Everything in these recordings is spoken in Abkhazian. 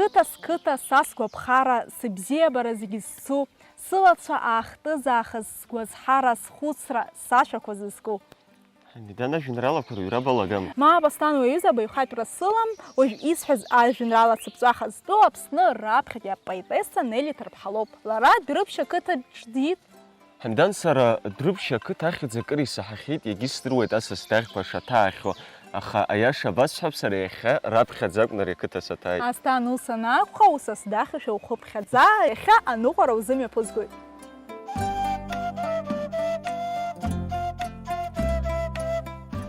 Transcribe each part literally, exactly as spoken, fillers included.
Қыҭа сқыҭа, са сгәаԥхара, сыбзиабара зегьы зцу, сылацәа аахтыз аахыс сгәазҳара, схәыцра, сашәақәа зызку. Ҳамидан ажәеинраалақәа рыҩра балагам. Мап, Асҭан, уаҩыза абаҩхатәра сылам, уажә исҳәаз ажәеинраала цыԥҵәаха зтәу Аԥсны раԥхьатәи апоетесса Нели Ҭарԥҳа лоуп. Лара Дәрыԥшь ақыҭаҿ диит. Ҳамидан, сара Дәрыԥшь ақыҭа ахьӡ акыр исаҳахьеит, иагьсдыруеит асас дахьқәа шаҭаахьоу, аха аиаша абасҳәап, сара иахьа раԥхьаӡа акәны ари ақыҭа саҭааит. Асҭан, ус анакәха, усас дахьушәа ухы ԥхьаӡа, иахьа аныҟәара узымҩаԥызгоит.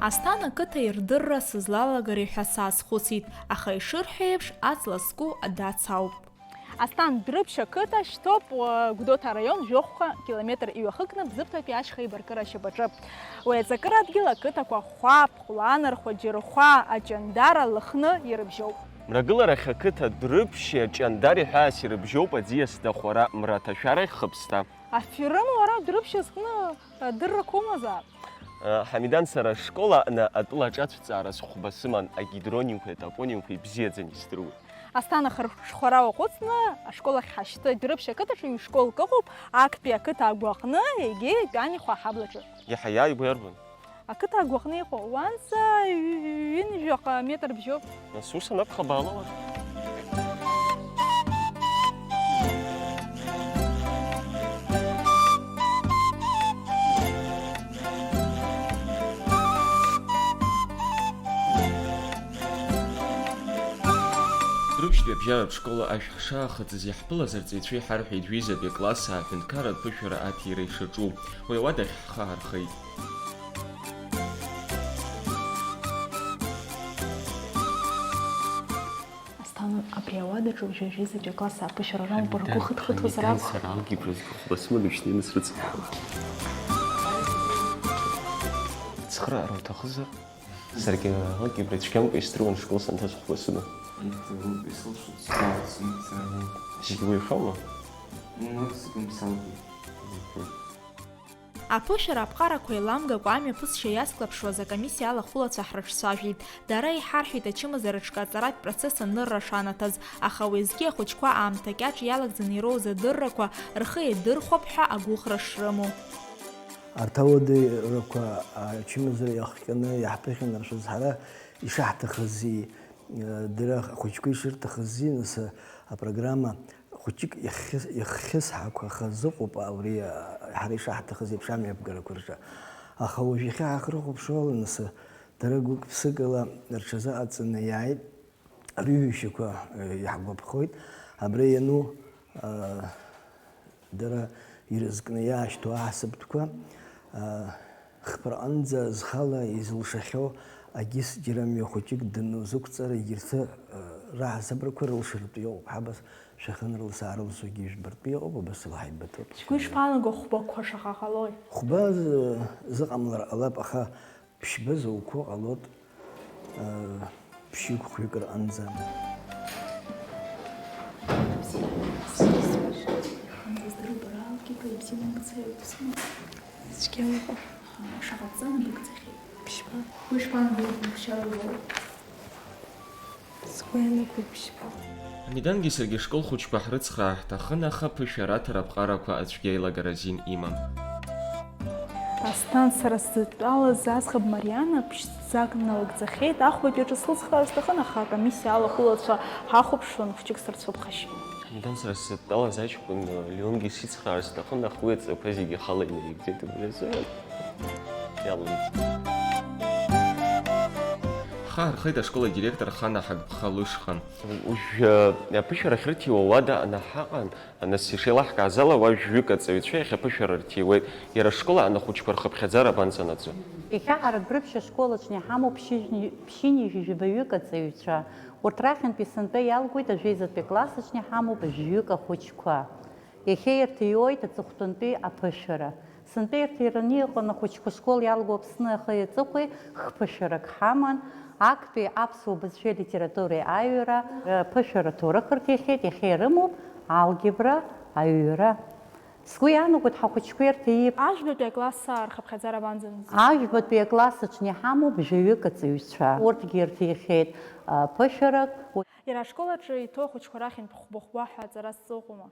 Асҭан ақыҭа ирдырра сызлалагари ҳәа саазхәыцит, аха ишырҳәо еиԥш, аҵла зку адац ауп. Асҭан, Дәрыԥшь ақыҭа шьҭоуп, уа, Гәдоуҭа араион жәохәҟа километр иҩахыкны Бзыԥҭатәи ашьха еибаркыра ашьапаҿы. Уи аҵакыра адгьыл ақыҭақәа Хәаԥ, Хәланырхәа, Џьырхәа, Аҷандара, Лыхны ирыбжьоуп. Мрагыларахь ақыҭа Дәрыԥшьи Аҷандареи ҳәаас ирыбжьоуп аӡиас Дахәара мраҭашәарахь Хыԥсҭа. Аферым, уара Дәрыԥшь азкны адыррақәа умазаап. Ҳамидан, сара ашкол аҟны атәыла аҿацәҵаара зхәба сыман, агидронимқәеи атопонимқәеи бзиаӡаны исдыруеит. Асҭан, ахырҽхәара уаҟәыҵны, ашкол ахь ҳашьҭы. Дәрыԥшь ақыҭаҿы ҩ-школк ыҟоуп, актәи ақыҭа агәаҟны, егьи Тәанихәа аҳаблаҿы. Иаҳа иааигәа иарбан? Ақыҭа агәаҟны иҟоу, уанӡа ҩ-, ҩынҩажәаҟа метр бжьоуп. Нас ус анакәха, баала уахь. Дәрыԥшьтәи абжьаратә школа ашә ҳшаахыҵыз, иаҳԥылаз арҵаҩцәа иҳарҳәеит, жәеизатәи акласс аҳәынҭқарратә ԥышәара аҭира ишаҿу. Уи ауадахь ҳхы аархеит. Асҭан, абри ауадаҿы уажәы жәеизатәи акласс аԥышәара рымоуп, ргәы хыҭхыҭуазар акәхап. Сара алгебра згәыӷуа смадоу шьҭа инасрыҵ. Цхыраара уҭахызар? Саргьы алгебра цәгьамкәа исдыруан школ санҭаз хәба сыма. Зегьы уаҩхьоума? Аԥышәара аԥҟарақәа еиламгакәа амҩаԥысшьа иазклаԥшуаз акомиссиа алахәылацәа ҳрыҿцәажәеит. Дара иҳарҳәеит ачымазара аҿы аҵаратә процесс анырра шанаҭаз, аха уеизгьы ахәыҷқәа аамҭа кьаҿ иалагӡаны ироуз адыррақәа рхы еидырхәап ҳәа агәыӷра шрымоу. Арҭ ауадаҩрақәа ачымазара иахҟьаны иаҳԥыхьанаршәаз ҳара ишаҳҭахызи, дара ахәыҷқәа ишырҭахызи, нас апрограмма хәыҷык иахьхьыс-, иахьхьысҳақәахаз ыҟоуп, абри ҳара ишаҳҭахыз еиԥш амҩаԥгарақәа рҿы. Аха уажә иахьа ҳахырхәаԥшуала, нас дара гәык-ԥсыкала рҽазыҟаҵаны иааит. Рҩышьақәа, э, иаҳгәаԥхоит. Абра иану, э, дара ирызкны иаашьҭоу аҳасабтәқәа, э, хԥраҟынӡа зхала изылшахьоу агьыс џьара мҩа хәыҷык данузықәҵара, егьырҭ, э, раҳасабрақәа рылшаратәы иҟоуп. Ҳабас шәахьынрылса-аарылсуагьы жәбартәы иҟоуп, абас илҳаибаҭоуп. Шәгәы ишԥаанаго, хәбақәа шаҟа ҟалои? Хәба зы-, зыҟамлар ҟалап, аха Ԥшьба зуқәо ҟалоит, э, ԥшьҩык-хәҩык рҟынӡа. Цәгьа ыҟоуп. Шаҟа ҵаны быгӡахьеит? Ԥшьба. Уи шԥаанагои, быхшьала иубоит? Сгәы иаанагоит ԥшьба. Амидангьы саргьы ашкол хәыҷқәа ҳрыцхраар ҳҭахын, аха ԥышәараҭара аԥҟарақәа аӡәгьы аилагара азин имам. Асҭан, сара сзыдтәалаз аӡӷаб Мариана ԥшӡак налыгӡахьеит, ахәбатәи аҿы слыцхраар сҭахын, аха акомиссиа алахәылацәа ҳахәаԥшуан, хәҷык сырцәыԥхашьеит. Амидан, сара сзыдтәалаз аҷкәын Леонгьы сицхраар сҭахын, аха уи аҵақәа зегьы ихала инаигӡеит, убри азы иалымҵит. Ҳхы аархеит ашкол адиректор Хана Ҳагԥха лышҟа. Уажә, э, аԥышәара ахьрыҭиуа уада анаҳаҟан, нас ишеилаҳкааз ала, уа жәҩык аҵаҩцәа иахь аԥышәара рҭиуеит. Иара ашкол аан ахәыҷқәа рхыԥхьаӡара абанӡанаӡо? Иахьа ҳара Дәрыԥшь ашкол аҿы иҳамоуп ԥшьыжьни-, ԥшьынҩажәи жәабаҩык аҵаҩцәа. Урҭ рахьынтәи сынтәа иалгоит ажәеизатәи акласс аҿы иҳамоуп жәҩык ахәыҷқәа. Иахьа ирҭиуеит аҵыхәтәантәи аԥышәара. Сынтәа ирҭираны иҟан ахәыҷқәа школ иалгоу Аԥсны ахи аҵыхәеи хԥышәарак ҳаман, актәи аԥсуа бызшәеи алитературеи аҩра, аԥышәара аҭоурых рҭихьеит, иахьа ирымоуп алгебра аҩра. Сгәы иаанагоит ҳахәыҷқәа ирҭип. Ажәбатәи акласс саа рхыԥхьаӡара абанӡаныз? Ажәбатәи акласс аҿы иҳамоуп жәаҩык аҵаҩцәа. Урҭгьы ирҭихьеит, а, ԥышәарак. Иара ашкол аҿы иҭоу ахәыҷқәа рахьынтә хәба-хәба ҳәа аҵара зҵоу ыҟоума?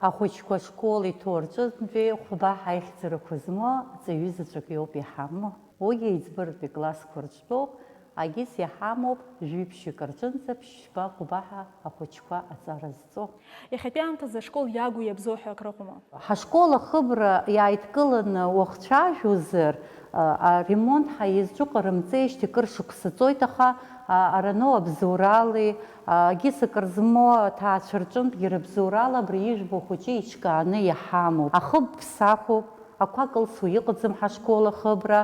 Ахәыҷқәа ашкол иҭоу рҿынтәи хәба ҳаихьӡарақәа змоу ҵаҩы заҵәык иоуп иҳамоу. Уигьы аиҵбыратәи классқәа рҿтәоуп, агьыс иҳамоуп жәиԥшьҩык рҿынӡа ԥшьба-хәба ҳәа ахәыҷқәа аҵара зҵо. Иахьатәи аамҭазы ашкол иагу иабзоу ҳәа акрыҟоума? Ҳашкол ахыбра иааидкыланы уахцәажәозар, а, аремонт ҳаизҿу ҟарымҵеижьҭеи кыр шықәса ҵоит, аха, а, арано абзоурали, а, агьыс акыр змоу аҭаацәа рҿынтәгьы рыбзоурала абри ижәбо ахәыҷы иҿкааны иҳамоуп. Ахыб ԥсахуп, ақәа кылсуа иҟаӡам ҳашкол ахыбра,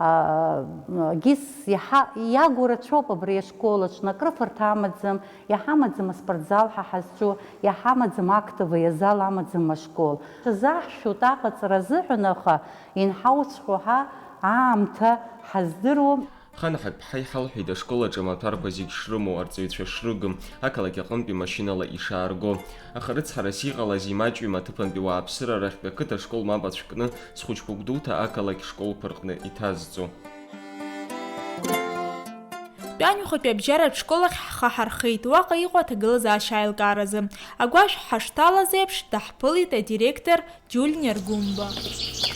а, агьыс иаҳа иагу рацәоуп абри ашкол аҿы, акрыфарҭа амаӡам, иҳамаӡам аспортзал ҳа ҳазҿу, иҳамаӡам актовый азал, амаӡам ашкол. Ҽазаҳшәоит аҟаҵара азыҳәан, аха инҳауцәҟәо ҳа аамҭа ҳаздыруам. Хан ҳаԥҳа иҳалҳәеит ашкол аҿы амаҭәарқәа зегь шрымоу, арҵаҩцәа шрыгым, ақалақь аҟынтәи машьынала ишаарго. Аха рыцҳарас иҟалаз имаҷҩым аҭыԥантәи уааԥсыра рахьтә ақыҭа школ мап ацәкны, зхәыҷқәа Гәдоуҭа ақалақь школқәа рҟны иҭазҵо. Тәанихәатәи абжьаратә школ ахь ҳхы ҳархеит, уаҟа иҟоу аҭагылазаашьа аилкааразы. Агәашә ҳашҭалаз еиԥш, даҳԥылеит адиректор Џьулиа Ргәымба.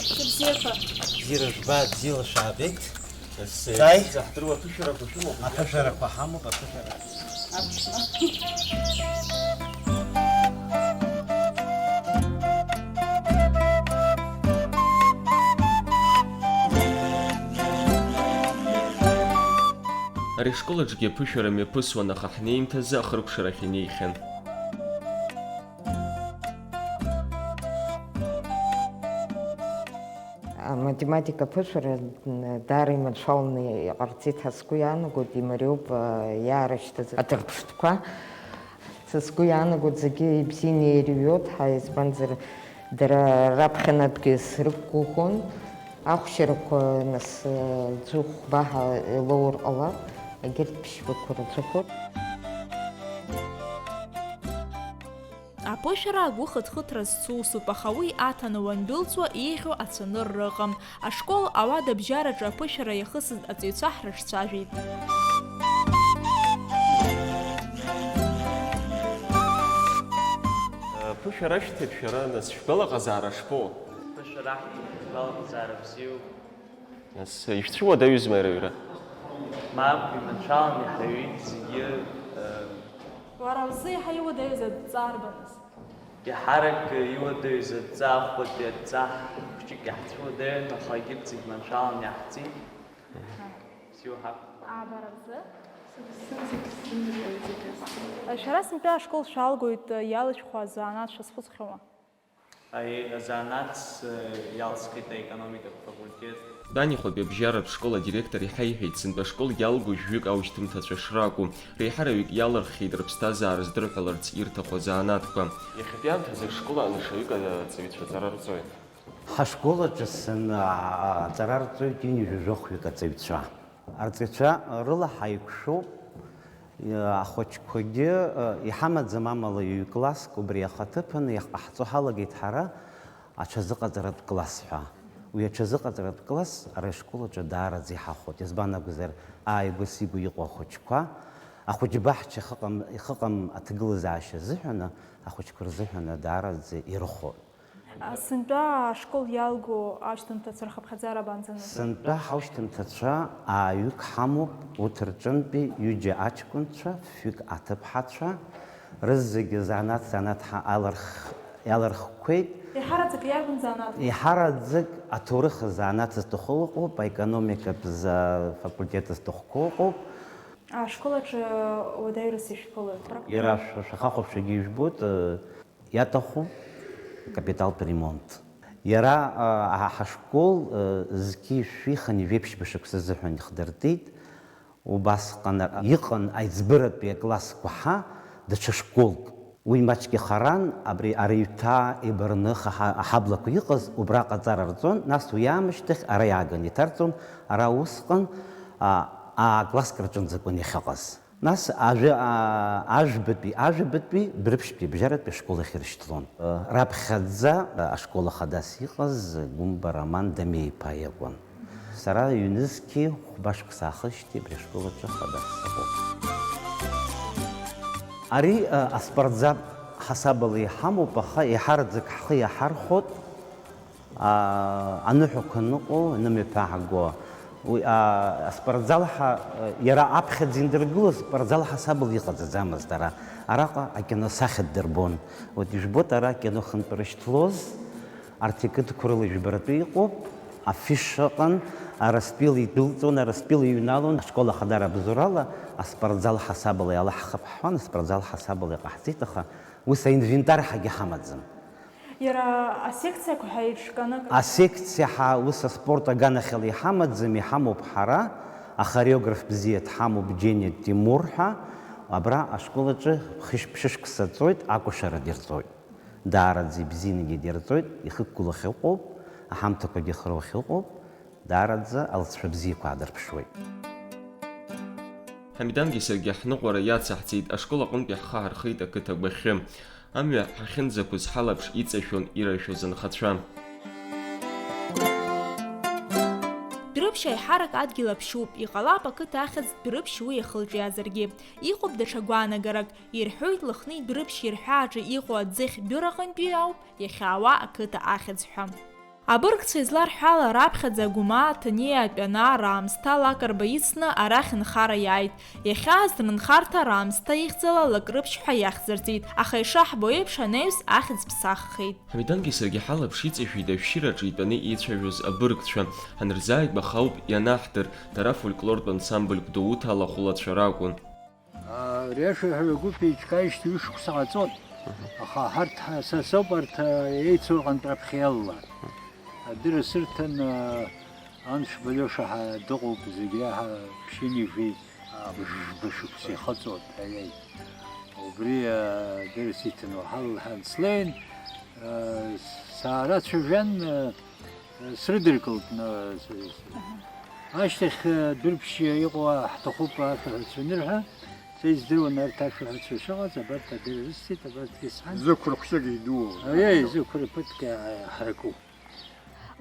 Шәыбзиақәа. Бзиара жәба, бзиала шәаабеит. Даи. Заҳдыруа аԥышәарақәа шәымоуп. Аԥышәарақәа ҳамоуп, аԥышәара. Аԥшәма. Ари ашкол аҿгьы аԥышәара мҩаԥысуан, аха ҳнеимҭазы ахыркәшарахь инеихьан. Аматематика аԥышәара даара иманшәаланы иҟарҵеит ҳәа сгәы иаанагоит, имариоуп иаарышьҭыз аҭырԥштәқәа. Са сгәы иаанагоит, зегьы ибзианы ирҩуеит ҳәа, избанзар, дара раԥхьанатәгьы срықәгәыӷуан. Ахәшьарақәа, нас, ӡы хәба ҳәа илоур ҟалап, егьырҭ ԥшьбақәа рацәахоит. Аԥышәара агәы хыҭхыҭра зцу усуп, аха уи аҭаны уандәылҵуа еиӷьу ацәанырра ыҟам. Ашкол ауадабжьараҿы аԥышәара иахысыз аҵаҩцәа ҳрыҿцәажәеит. Аԥышәара ашәҭеит шәара, нас, шәгәалаҟазаара шԥоу? Аԥышәара ашәҭеит, шәгәалаҟазаара бзиоуп. Нас, ишәцәыуадаҩызма иара аҩра? Мап, иманшәалан иҳаҩит зегьы, э. Уара узы иаҳа иуадаҩыз адҵа арбаныз? Иаҳарак иуадаҩыз адҵа, ахәбатәи адҵа хәыҷык иаҳцәыуадаҩын, аха егьырҭ зегь маншәалан иаҳҵит. Бзиа уҳәап. А бара бзы? Шәара сынтәа ашкол шәалгоит, иалышәхәа азанааҭ шәазхәыцхьоума? Аи, азанааҭ, э, иалсхит аекономикатә факультет. Данихәатәи абжьаратә школ адиректор иҳаиҳәеит, сынтәа ашкол иалгоу жәҩык аушьҭымҭацәа шракәу, реиҳараҩык иалырххьеит рыԥсҭазаара здырҳәаларц ирҭаху азанааҭқәа. Иахьатәи аамҭазы ашкол аҟны шаҩык аҵаҩцәа аҵара рҵоит. Ҳашкол аҿы сын-, а-, а-, аҵара рҵоит ҩынҩажәи жәохәҩык аҵаҩцәа. Арҵаҩцәа рыла ҳаиқәшәоуп, ахәыҷқәагьы, э, иҳамаӡам амала ҩ-класск, убри ахаҭыԥаны иаҟаҳҵо ҳалагеит ҳара аҽазыҟаҵаратә класс ҳәа. Уи аҽазыҟаҵаратә класс ара ашкол аҿы даараӡа иҳахәоит. Избан акәзар, ааигәа-сигәа иҟоу ахәыҷқәа, ахәыҷбаҳча ихыҟам, ихыҟам аҭагылазаашьа азыҳәаны, ахәыҷқәа рзыҳәаны даараӡа ирыхәоит. Сынтәа ашкол иалгоу аушьҭымҭацәа рхыԥхьаӡара абанӡанызу? Сынтәа ҳаушьҭымҭацәа ааҩык ҳамоуп, урҭ рҿынтәи ҩыџьа аҷкәынцәа, фҩык аҭыԥҳацәа, рызегьы занааҭ, занааҭ ҳа-, аларх-, иалархқәеит. Еиҳараӡак иарбан занааҭ? Еиҳараӡак аҭоурых азанааҭ зҭаху ыҟоуп, аекономикатә за-, факультет зҭахқәоу ыҟоуп. Ашкол аҿы уадаҩрас ишәԥылоит, правда? Иара шәа-, шәахахәаԥшуагьы ижәбоит, э, Иаҭахуп капиталтә ремонт. Иара, а, ҳа-, ҳашкол, а, зқьи жәшәи хынҩажәи ԥшьба шықәса азыҳәан ихдыртит. Убасҟан иҟан аиҵбыратәи аклассқәа ҳа даҽа школк. Уи маҷк ихаран, абри Араҩҭа, Ебарныха ҳа-, аҳаблақәа иҟаз, убра аҟаҵара рҵон, нас уи аамышьҭахь ара иааганы иҭарҵон, ара усҟан, а, а-, класск рҿынӡакәын иахьыҟаз. Нас ажәа, аа, ажәбатәи, ажәабатәи, Дәрыԥшьтәи абжьаратәи ашкол ахь ирышьҭлон. Раԥхьаӡа ашкол ахадас иҟаз Гәымба Роман Дамеи-иԥа иакәын. Сара ҩнызқьи хәба шықәса аахижьҭеи абри ашкол аҿы хадас сыҟоуп. Ари, а, аспортзал ҳасабала иҳамоуп, аха еиҳараӡак ҳхы иаҳархәоит, а, аныҳәақәа ныҟәо, инымҩаԥааго. Уи, а, аспортзал ҳа-, иара аԥхьаӡа индыргылоз, аспортзал ҳасабала иҟаӡаӡамызт ара. Араҟа акино сахьа ддырбон. Вот ижәбоит ара акино хынтә рышьҭлоз. Арҭ иқыҭақәа рыла ижәбаратәы иҟоуп, афиш ыҟан, Араспил идәылҵуан, Араспил иҩналон, ашкол ахадара абзоурала аспортзал ҳасабала иалаҳхып ҳҳәан, аспортзал ҳасабала иҟаҳҵеит, аха ус аинвентар ҳагьы ҳамаӡам. Иара асекциақәа ҳәа еиҿкааны акы- Асекциа ҳа ус аспорт аганахьала иҳамаӡам, иҳамоуп ҳара, ахореограф бзиа дҳамоуп, Џьениа Тимур ҳәа, абра ашкол аҿы хышә-, ԥшьышықәса ҵуеит, акәашара дирҵоит. Даараӡа ибзиангьы дирҵоит, ихықәгылахьоу ыҟоуп, аҳамҭақәагьы хыруахьоу ыҟоуп, даараӡа алҵшәа бзиақәа аадырԥшуеит. Ҳамидангьы саргьы ҳныҟәара иацаҳҵеит, ашкол аҟынтәи ҳхы ҳархеит ақыҭа агәахьы. Амҩа ҳахьынӡақәыз ҳалаԥш иҵашәон ирашәоз анхацәа. Дәрыԥшь аиҳарак адгьыл аԥшьуп, иҟалап ақыҭа ахьӡ Дәрыԥшь уи иахылҿиаазаргьы. Иҟоуп даҽа гәаанагарак, ирҳәоит Лыхни Дәрыԥшь ирҳәааҿы иҟоу аӡыхь Бюр аҟынтәи ауп иахьаауа ақыҭа ахьӡ ҳәа. Абыргцәа изларҳәо ала, раԥхьаӡа Гәымаа, Ҭаниа, Тәанаа раамсҭа Лакрба ицны арахь нхара иааит. Иахьааз рынхарҭа раамсҭа ихьӡала Лакрыԥшь ҳәа иахьӡырҵеит, аха ишаҳбо еиԥш анаҩс ахьӡ ԥсаххеит. Ҳамидангьы саргьы ҳалаԥш иҵашәеит ашәшьыраҿы итәаны еицәажәоз абыргцәа. Ҳанырзааигәаха ауп ианаҳдыр, дара фольклортә ансамбль Гәдоуҭа алахәылацәа ракәын. Ари ашәаҳәаҩ агәыԥ еиҿкааижьҭеи ҩышықәса ҟаҵон, аха ҳарҭ ҳа-, са соуп арҭ, а, еицу рҟынтә раԥхьа иалалар. Адырра сырҭан, а, аншьба Лиоша ҳа дыҟоуп, зегь реиҳа ԥшьынҩажәи, а, быжжба шықәса ихыҵуан, аиеи. Убри, а, адырра сиҭан уаҳа лҳәан слеин, а, саарацәажәан, а, Срыдыркылт, на, с-, с-, Аҳа. Ашьҭахь, э, Дәрыԥшь иҟоу ҳҭахуп ашәаҳәацәа анырҳәа, са издыруан арҭ ашәаҳәацәа шыҟаз, абарҭ адырра рысҭеит, абарҭгьы сҳәан. Зықәра хәҷык идуу. Аиеи, зықәра ԥыҭк иа-, ҳаракуп.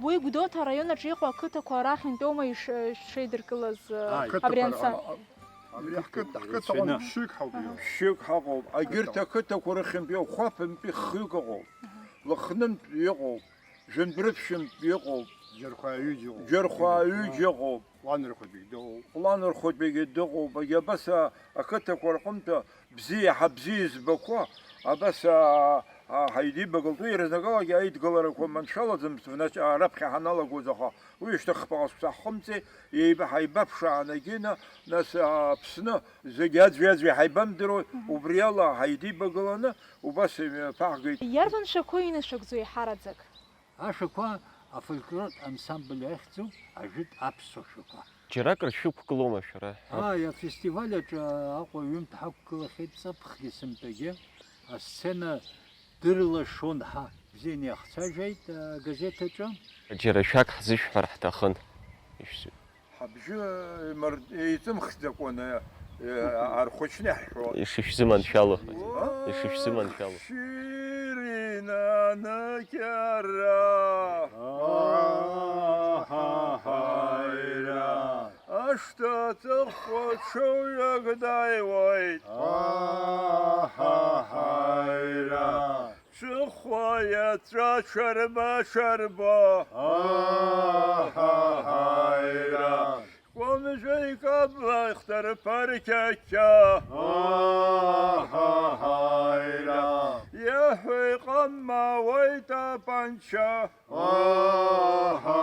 Уи Гәдоуҭа араион аҿы иҟоу ақыҭақәа рахьынтәоума иш-, шеидыркылаз, э, Ааи. Абри Ақыҭақәа анса-, ра-, а-, а-, абри ҳқыҭ-, ҳқыҭа рацәаны. Ҟан-, ԥшьҩык ҳаҟоуп, егьырҭ ақыҭақәа рыхьынтәи хәаԥынтәи хҩык ыҟоуп. Аҳа. Лыхнынтә иҟоуп. Жәындәрыԥшьынтә иҟоуп. Џьархәаа ҩыџьа ыҟоуп. Џьархәаа ҩыџьа ыҟоуп. Ҟәланырхәыдбегь дыҟоуп. Ҟәланырхәыдбегь дыҟоуп. Егьа абас, а, ақыҭақәа рҟынтә бзиа, иаҳа бзиа избақәоу, абас, а, а, ҳаидибагылт. Уи иазнакылагьы аидгыларақәа маншәалаӡамызт, внач-, а, раԥхьа ҳаналагоз, аха уи шьҭахьҟа ҟазшьа ҳхымҵеи, еиба-, ҳаибаԥшаан агьина, нас, а, Аԥсны зегь аӡәи-аӡәи ҳаибамдыруа, Мгм. Убри ала ҳаидибагыланы, убас имҩаԥаҳгеит. Иарбан шәақәоу инышәыгӡо еиҳараӡак? Ашәақәа афольклортә ансамбль ахьӡуп, ажәытә аԥсуа шәақәа. Џьарак ршәықәгылома шәара? Ааи, афестиваль аҿы Аҟәа ҩымҭ ҳақәгылахьеит, ҵыԥхгьы сынтәагьы асцена дырлашон ҳа. Бзианы иаҳцәажәеит агазеҭ аҿы. Џьара шәак ҳзышәҳәар ҳҭахын. Ишәзы- Ҳабжьы еимар-, еиҵымхӡакәаны, э, архәыҷны иаҳҳәон. Ишышәзыманшәало. Уа, ишышәзыманшәало. Шьыри нанакьара. Аҳаҳаира. Ашҭа аҵыхәа ҽыҩак дааиуеит. Аҳаҳаира. Ҽыхәа иаҵәа ҽырба-ҽырбо. Аҳаҳаира. Шәкәамжәы икаблахь дырԥырқьақьа. Аҳаҳаира. Иаҳәа иҟамауеит апанча.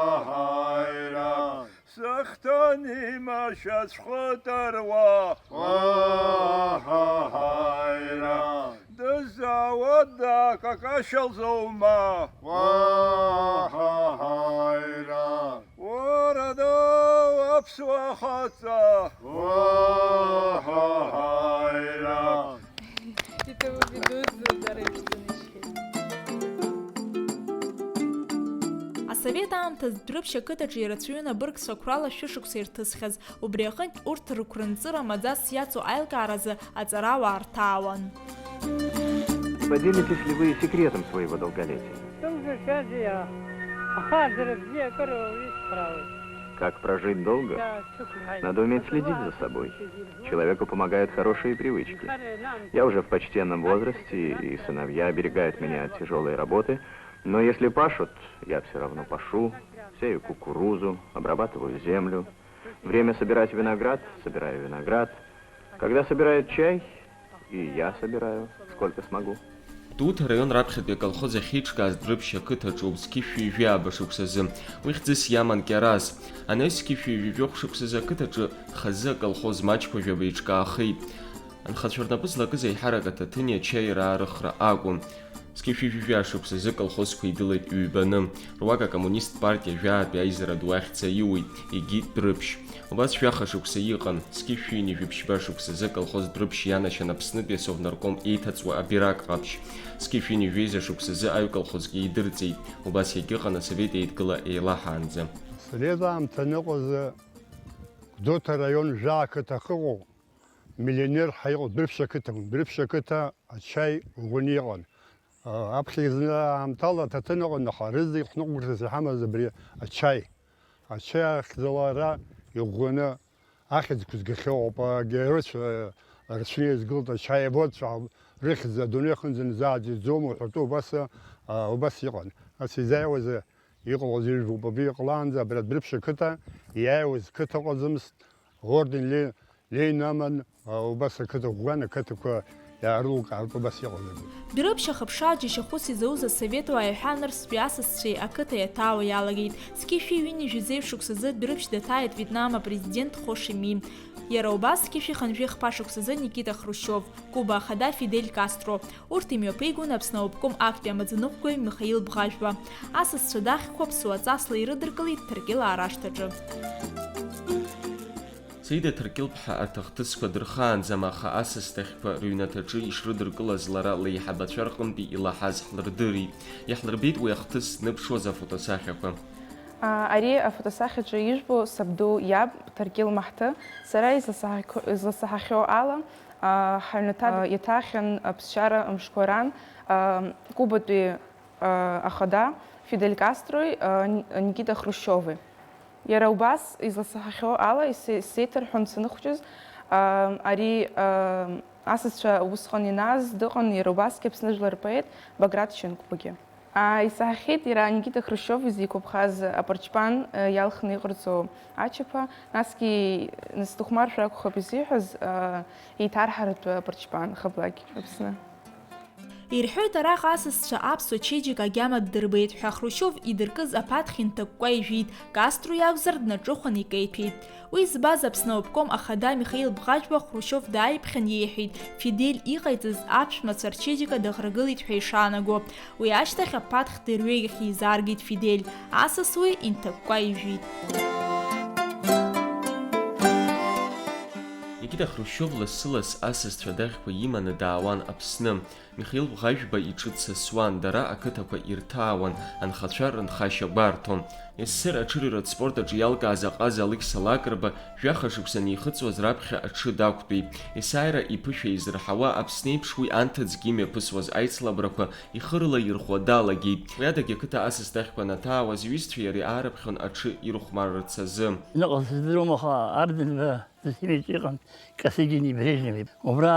Аҳаҳаира. Сыхҭан имашьа цәхытыруа. Уаҳаҳаира. Дызаауада какашьа лзоума? Уаҳаҳаира. Уара доу аԥсуа хаҵа. Уаҳаҳаира. Иҭабуп идуӡӡаз дара ишәзынашьҭит. Аса Асовет аамҭазтә Дәрыԥшь ақыҭаҿы ирацәаҩын абыргцәа қәрала шәышықәса ирҭысхьаз, убри аҟынтә урҭ рықәрынҵыра маӡас иацу аилкааразы аҵарауаа рҭаауан. Поделитесь ли вы секретом своего долголетия? Дылзышәазеи, ахаазара бзиа акыр уицхраауеит. Как прожить долго? Даацықәҳаит. Надо уметь следить за собой. Человеку помогают хорошие привычки. Я уже в почтенном возрасте, и сыновья оберегают меня от тяжелой работы, но если пашут, я все равно пашу, сею кукурузу, обрабатываю землю. Время собирать виноград, собираю виноград. Когда собирают чай, и я собираю, сколько смогу. Гәдоуҭа араион раԥхьатәи аколхоз ахьеиҿкааз Дәрыԥшь ақыҭаҿоуп, зқьышәи жәаба шықәсазы. Уи хьӡыс иаман Кьараз. Анаҩс зқьышәи жәаба шықәсазы ақыҭаҿы хазы аколхоз маҷқәа жәаба еиҿкаахеит. Анхацәа рнапы злакыз аиҳарак аҭаҭыни ачаи раарыхра акәын. Зқьышәи жәаба шықәсазы аколхозқәа идылеит ҩбаны. Руак акоммунист партиа жәаатәи аизара ду ахьӡ аиуит, егьи Дәрыԥшь. Убас жәаха шықәса иҟан, зқьышәи ҩажәи жәиба шықәсазы аколхоз Дәрыԥшь ианашьан Аԥснытәи асовнарком еиҭаҵуа абираҟ ҟаԥшь. Зқьышәи ҩажәи жәеиза шықәсазы аҩ колхозгьы идырҵеит, убас иагьыҟан асовет еидгыла еилаҳаанӡа. Асовет аамҭа аныҟаз Гәдоуҭа араион Жәаа ақыҭа ахьыҟоу, миллионер ҳәа иҟоу Дәрыԥшь ақыҭан, Дәрыԥшь ақыҭа ачаи ӷәӷәаны иҟан. Аԥхьа зны аамҭала аҭаҭын ыҟан, аха рызегь ҳныҟәгашьас иҳамаз абри ачаи. Ачаи ахьӡала ара иӷәӷәаны ахьӡқәа згахьоу ауп, агеройцәа рацәаны еизгылт, ачаеводцәа рыхьӡ адунеи аҟынӡа нзааӡаӡом уҳәатәы убас, а, убас иҟан. Ас изааиуаз иҟалаз ижәлоуп, абри иҟалаанӡа абра Дәрыԥшь ақыҭа иааиуаз қыҭа ыҟаӡамызт, орден Ле-, Ленин аман, а, убас ақыҭа ӷәӷәан, ақыҭақәа иаарылукаартә убас иҟалеит. Дәрыԥшь ахыԥшааџьашьахәыс изауз асовет уаа иҳәа нырцәтәи асасцәеи ақыҭа иаҭаауа иалагеит. Зқьышәи ҩынҩажәи зеижә шықәсазы Дәрыԥшь даҭааит Вьетнам апрезидент Хо Ши Минь. Иара убас зқьышәи хынҩажәи хԥа шықәсазы Никита Хрушьов, Куба ахада Фидель Кастро. Урҭ имҩаԥигон Аԥсны аобком актәи амаӡаныҟәгаҩ Михаил Бӷажәба. Асасцәа дахьқәа ԥсуа ҵасла ирыдыркылеит Ҭырқьылаа рашҭаҿы. Саида Ҭырқьылԥҳа арҭ ахҭысқәа дырхаанӡам, аха асасцәа дахьқәа рыҩнаҭаҿы ишрыдыркылаз лара леиҳабацәа рҟынтәи илаҳаз ҳлырдырит. Иаҳлырбеит уи ахҭыс зныԥшуаз афотосахьақәа. Ари афотосахьаҿы ижәбо сабду иаб Ҭаркьыл Маҳҭы, сара изласаҳақь-, изласаҳахьоу ала, ҳаҩнаҭа иаҭаахьан аԥсшьара мшқәа ран, Кубатәи ахада Фидель Кастрои Никита Хрушьови. Иара убас, изласаҳахьоу ала, исеи-, исеиҭарҳәон саныхәҷыз, ари асасцәа усҟан ианааз дыҟан иара убасгьы Аԥсны жәлар рпоет Баграт Шьынқәбагьы. Исаҳахьеит иара Никита Хрушьов изеиқәыԥхаз апарчпан иалхны иҟарҵо ачаԥа, насгьы, нас дыхәмаршәа акәхап изиҳәаз, еиҭарҳаратәы апарчпан, Хаблак, Аԥсны. Ирҳәоит, араҟа асасцәа аԥсуа чеиџьыка агьама ддырбеит ҳәа, Хрушьов идыркыз аԥаҭхь инҭакәкәа ижәит, Кастро иакәзар, днаҿыхәан икеиҭәеит. Уи збаз Аԥсны аобком ахада Михаил Бӷажәба Хрушьов дааиԥхьан иеиҳәеит, Фидель иҟаиҵаз аԥшәмацәа рчеиџьыка даӷрагылеит ҳәа ишаанаго. Уи ашьҭахь аԥаҭхь дырҩегьых еизааргеит Фидель, асас уи инҭакәкәа ижәит. Никита Хрушьов лассы-ласс асасцәа дахьқәа иманы даауан Аԥсны. Михаил Бӷажәба иҿы дсасуан, дара ақыҭақәа ирҭаауан, анхацәа рынхашьа гәарҭон. Ес С С Р аҽырҩратә спорт аҿы иалкааз аҟаза Алықьса Лакрба жәаха шықәса анихыҵуаз раԥхьа аҽы дақәтәеит. Есааира иԥышәа изырҳауа Аԥсны еиԥш уи анҭыҵгьы имҩаԥысуаз аицлабрақәа ихы рылаирхәуа далагеит. Уи адагьы ақыҭа асас дахьқәа анаҭаауаз иҩызцәа иара иаарыԥхьон аҽы ирыхәмарырц азы. Ныҟәа сыздыруам, аха Арденба Зосимович иҟан Косыгини Брежневи. Убра,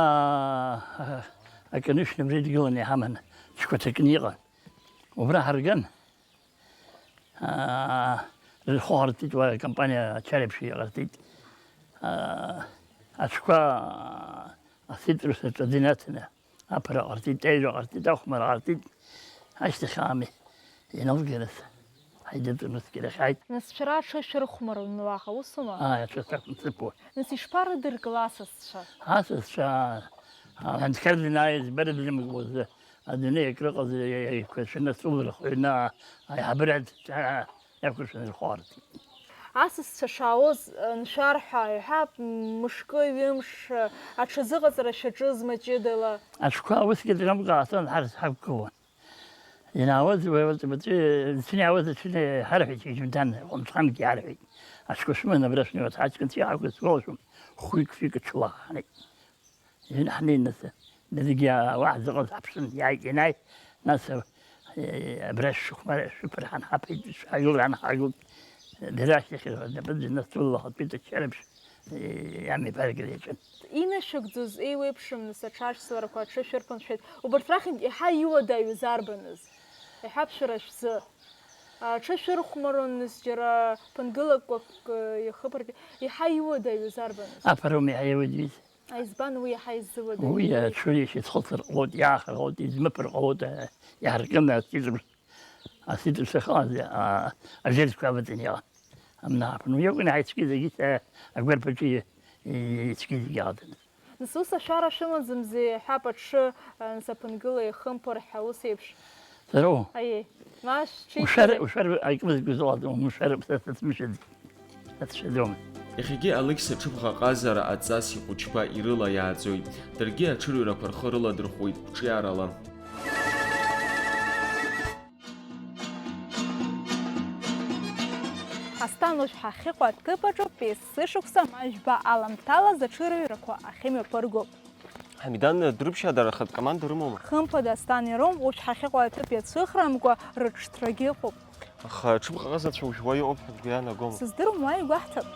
а, аконюшна бжа идгыланы иҳаман, ҽқәа ҭакны иҟан. Убра ҳарган. Аа, рхәы ҟарҵеит, уа акомпаниа ачареиԥш иҟарҵеит. Аа, аҽқәа аситрус аҿы динацны. Аԥара ҟарҵеит, аҩра ҟарҵеит, ахәмара ҟарҵеит, ашьҭахь ами, иналгеит, ҳаидыҵ, нас кьарахь ҳааит. Нас шәара аҽы шәырхәмаруан уаҟа, усума? Ааи, аҽы сақәымсыԥуан. Нас ишԥарыдыркылеи асасцәа? Асасцәа, аҳәынҭқар данааиз, бырзымгоз, адунеи акрыҟаз, еиқәшәаны сылархәҩны, аиҳабыра иақәыршәаны ирхәарҭеит. Асасцәа шаауаз, ншәар ҳәа иҳәап, мышкы, ҩымш, аҽазыҟаҵара шәаҿызма ҷыдала? Аҽқәа усгьы драмк аасон, ҳарҭ ҳақәгылон. Ианаауаз, уи, уи, уи, уи, ианаауаз аҽны иҳарҳәеит, егьымҭан, ҟәымсҟангьы иҳарҳәеит. Ацгәы шәыманы абра шәнеиуа, ацҳаҵкынҵәи ҳақәызгәалашәом, хәҩык-фҩык аҽылаҳханеит. Ҩны ҳнеин, нас, дыргьы ауаа ҳзыҟаз ҳаԥшын, иааит, ианааи, нас, э, абра шәыхәмар-, шәыԥырҳан ҳаԥеит, шәҳагыл, ан ҳагылт, дара ахьхьыҟаз, нас, ллахатәи тачарабжь, э, иамеибаргара иаҿын. Инашәыгӡоз еиуеиԥшымызт аҽаршьцыларақәа, аҽы шәырԥымшәеит. Убарҭ рахьынтә еиҳа иуадаҩыз арбаныз? Еиҳа аԥшәара шәзы. Аҽы шәырхәмарон, нас, џьара ԥынгылақәак, э, иахыԥартә, еиҳа иуадаҩыз арбаныз? Аԥара аума еиҳа иуадаҩыз? А, избан уи иаҳа иззыуадаҩыз? Уи аҽы ишьацәхыҵыр ҟалоит, иаахар ҟалоит, измыԥар ҟалоит, а, иаҳаркны асиҵаԥш-, асиҵаԥш ахьыҟаз, а, ажьырцқәа аваҵаны иҟан. Амнааԥын. Уи акәын ҳаицкьызагьы, а, агәарԥ аҿы и-, и-, ицкьызагьы иаадын. Нас ус ашәара шәымаӡамзи, ҳәап аҽы, а, нас аԥынгыла ихымԥар ҳәа ус еиԥш? Сароу? Аиеи. Ма шәҽеиқәшәар, шәыжьи? Ушәар, аикымызгоз уалдым, ушәар, са сацмышәаӡ-, сацшәаӡомызт. Иахьагьы Алықьса аҽыбӷаҟазара аҵас ихәыҷқәа ирыла иааӡоит. Даргьы аҽырҩрақәа рхы рыладырхәуеит қәҿиарала. Асҭан уажә ҳахьыҟоу аҭыԥ аҿоуп, есышықәса ма жәба аламҭалаз аҽырҩрақәа ахьымҩаԥырго. Ҳамидан, Дәрыԥшьаа дара рхатә команда рымоума? Хымԥада, Асҭан, ирымоуп, уажә ҳахьыҟоу аҭыԥ иацәыхрамкәа рыҽҭрагьы ыҟоуп. Аха аҽыбӷаҟазацәа уажә уа иҟоуп ҳәа бгәы иаанагома? Сыздыруам, уа игәаҳҭап.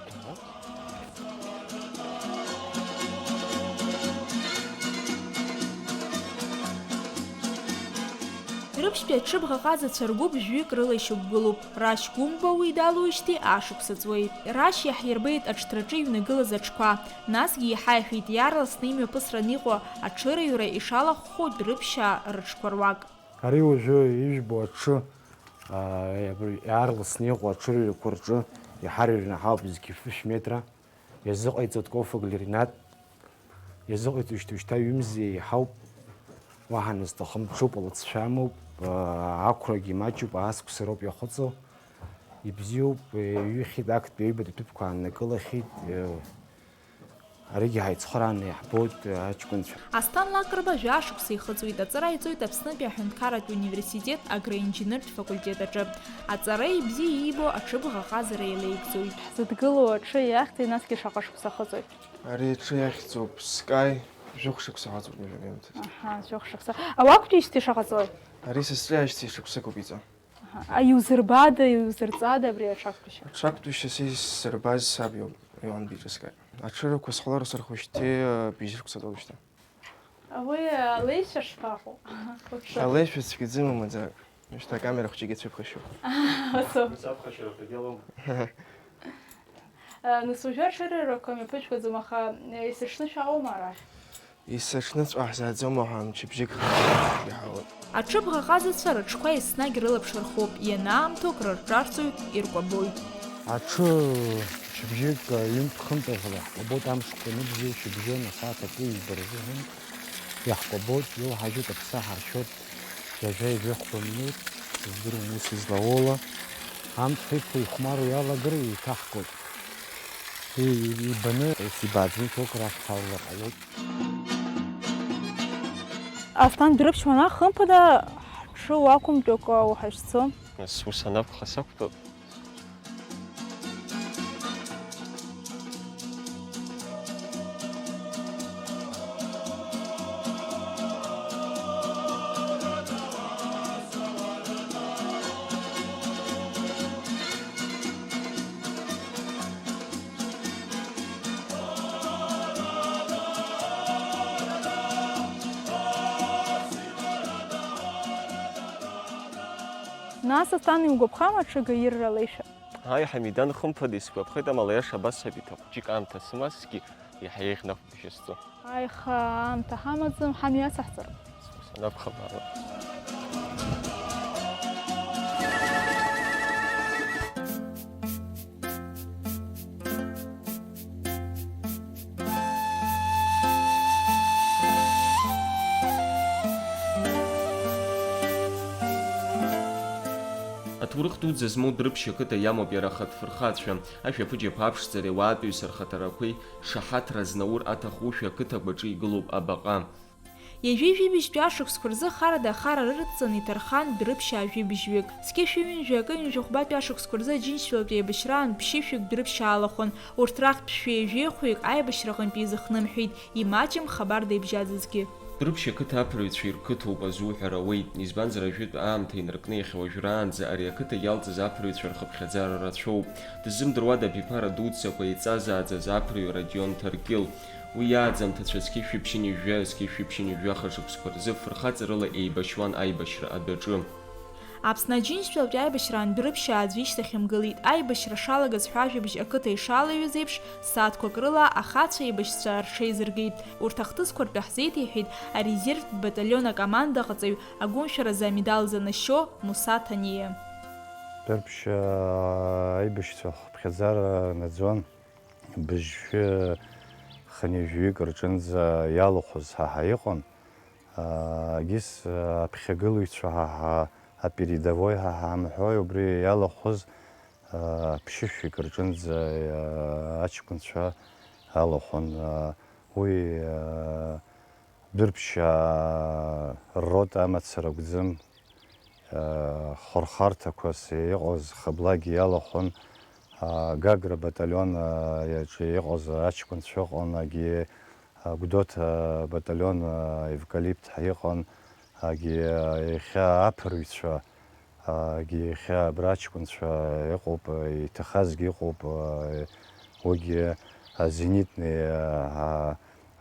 Дәрыԥшьтәи аҽыбӷаҟазацәа ргәыԥ жәаҩык рыла ишьақәгылоуп. Рашь Гәымба уи далоуижьҭеи ашықәса ҵуеит. Рашь иаҳирбеит аҽҭраҿы иҩнагылаз аҽқәа, насгьы иҳаиҳәеит иаарласны имҩаԥысран иҟоу аҽырыҩра ишалахәхоу Дәрыԥшьаа рыҽқәа руак. Ари уажәы ижәбо аҽы, аа, иаарласны иҟоу аҽырыҩрақәа рҿы иҳарыҩрны ҳауп зқьи фышә метра. Иазыҟаиҵоит Кофак Ринат, иазыҟаиҵоижьҭеи шьҭа ҩымзи еиҳауп, уаҳа назҭахым, ҽыпала ҵшәа амоуп, аа, ақәрагьы маҷуп, аасқәсароуп иахыҵо. Ибзиоуп, иҩыхьеит, актәи аҩбатәи ҭыԥқәа ааннакылахьеит, аригьы ҳаицхырааны иаҳбоит, аҷкәынцәа. Асҭан Лакрба жәа-шықәса ихыҵуеит, аҵара иҵоит Аԥснытәи аҳәынҭқарратә университет агроинженертә факультет аҿы. Аҵара ибзиа иибо аҽыбӷаҟазара еилеигӡоит. Ҳзыдгылоу аҽы иахьӡи, насгьы шаҟа шықәса ахыҵуеит? Ари аҽы иахьӡуп Скаи, жәохә шықәса ҳаҵоуп уажәы аамҭазы. Аҳа, жәохә шықәса. Ауа актәижьҭеи шаҟа ҵуеит? Ари сызҿиаажьҭеи шықәсык ауп иҵо. Аха, иузырбада, иузырҵада абри аҽактәишьа? Аҽактәишьа са исзырбаз саб иоуп, Леон биҿыскааит. Аҽырақәа схалар сырхәышьҭи, быжьрықәса ҵоуп шьҭа. Уи алеишәа шԥаҟоу? Уҽы- Алеишәа цәгьаӡам амаӡа. Шьҭа акамера хәҷык ицәыԥхашьоуп. Ацо. Ицаԥхашьароуп, егьалоума? Э, нас уажәы аҽырҩрақәа мҩаԥыжәгаӡом, аха, э, есыҽны шәаауама арахь? Есыҽныҵәҟьа ҳзааӡом, аха мчыбжьык хынтәаҿы иҳауеит. Аҽыбӷаҟазацәа рыҽқәа еснагь рылаԥш рхоуп, ианаамҭоу акрырҿарҵоит, иркәабоит. Аҽы мчыбжьык, ҩынтә-хынтә аӷла иаҳкәабоит, амшқәа ныбжьоу шьыбжьон асааҭ атәы ҩба рзыҳәан иаҳкәабоит, иоуҳажьуеит, аԥсы аҳаршәоит, ҩажәа ҩажәихәба минуҭ, сыздыруам уи сызлаоула, амҵ иқәу ихәмару иалагар еиҭаҳгоит. И-, ибаны, ус ибааӡаны ҭоукрахь ҳаулар ҟалоит. Асҭан Дәрыԥшь уанаа, хымԥада, ҳҽы уақәымтәакәа уҳашьцо. Нас ус анакәха сақәтәоуп. Нас, Асҭан, иугәаԥхама аҽы гаирра алеишәа? Аи, Ҳамидан, хымԥада, исгәаԥхеит, амала, аиаша абас сабиҭа хәыҷык аамҭа сымазҭгьы, иаҳа еиӷьны ахәыԥшьа сҵо. Аиха, аамҭа ҳамаӡам, ҳамҩасаҳҵар. Санакәхап, ала. Аҭоурых дуӡӡа змоу Дәрыԥшь ақыҭа иамоуп иара ахатә фырхацәа. Ашәаԥыџьаԥ аԥшӡареи ауаатәыҩса рхаҭарақәеи шаҳаҭра знаур аҭахушәа ақыҭақәа рҿы игылоуп абаҟа. Ҩажәи жәибжьтәи ашықәсқәа рзы харада ахара рырҵан иҭархан дәрыԥшьаа жәибжьҩык. Зқьышә ҩынҩажәи акы ҩынҩажәи хәбатәи ашықәсқәа рзы Аџьынџьтәылатәи еибашьраан ԥшьышәҩык дәрыԥшьаа алахәын. Урҭ рахьтә шәи ҩажәи хәҩык аибашьраҟынтәи изыхнымҳәит, имаҷым хабар деибжьаӡызгьы. Дәрыԥшь ақыҭа аԥырҩцәа ирқыҭоуп азуҳәар ауеит, избанзар ажәытә аамҭа инаркны иахьа уажәраанӡа ари ақыҭа иалҵыз аԥырҩцәа рхыԥхьаӡара рацәоуп. Дыззымдыруада абиԥара дуӡӡақәа еиҵазааӡаз аԥырҩы Родион Ҭаркьыл? Уи иааӡамҭацәа зқьышәи ԥшьынҩажәи, зқьышәи ԥшьынҩажәи шықәсқәа рзы фырхаҵарыла еибашьуан аибашьра адәаҿы. Аԥсны Аџьынџьтәылатәи аибашьраан дәрыԥшьаа аӡәы ишьҭахь имгылеит. Аибашьра шалагаз ҳәажәабжь ақыҭа ишалаҩыз еиԥш, ссааҭқәак рыла ахацәа еибашьцәа рҽеизыргеит. Урҭ ахҭысқәа ртәы ҳзеиҭеиҳәеит арезервтә баталион акомандаҟаҵаҩ, агәымшәаразы амедал занашьо Муса Ҭаниа. Дәрыԥшьаа аибашьцәа хыԥхьаӡара наӡон. Быжьшәы хынҩажәаҩык рҿынӡа иалахәыз ҳа ҳаиҟан. Егьыс аԥхьагылаҩцәа ҳа ҳа, апередовой ҳа ҳамҳәои, убри иалахәыз ԥшьышәҩык рҿынӡа аҷкәынцәа алахәын. Уи дәрыԥшьаа ррота амацара акәӡам. Хырхарҭақәас иҟаз хыблагьы иалахәын, Гагра баталион иаҿы иҟаз аҷкәынцәа ыҟан, егьи Гәдоуҭа баталион евкалипт ҳәа иҟан, егьи иахьа аԥырҩцәа, егьи иахьа абра аҷкәынцәа ыҟоуп, иҭахазгьы ыҟоуп, уигьы азенитный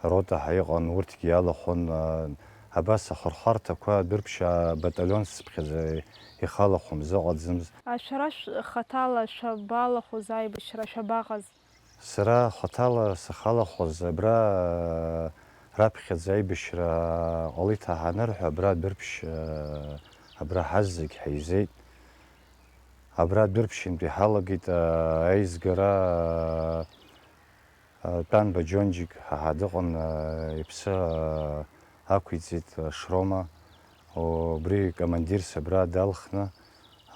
рота ҳәа иҟан, урҭгьы иалахәын, абас ахырхарҭақәа дәрыԥшьаа баталион цыԥхьаӡа ихалахәымз ыҟаӡамыз. А шәара шә-, хаҭала шәабалахәыз аибашьра шәабаҟаз? Сара хаҭала сахалахәыз абра, раԥхьаӡа аибашьра ҟалеит ҳәа анырҳәа, абра дәрыԥшь, абра ҳазегь ҳаизеит. Абра дәрыԥшьынтә иҳалагеит, аизгара, Тәанба Џьонџьик ҳа дыҟан, иԥсы ақәиҵеит Шрома. Убри командирс абра далхны,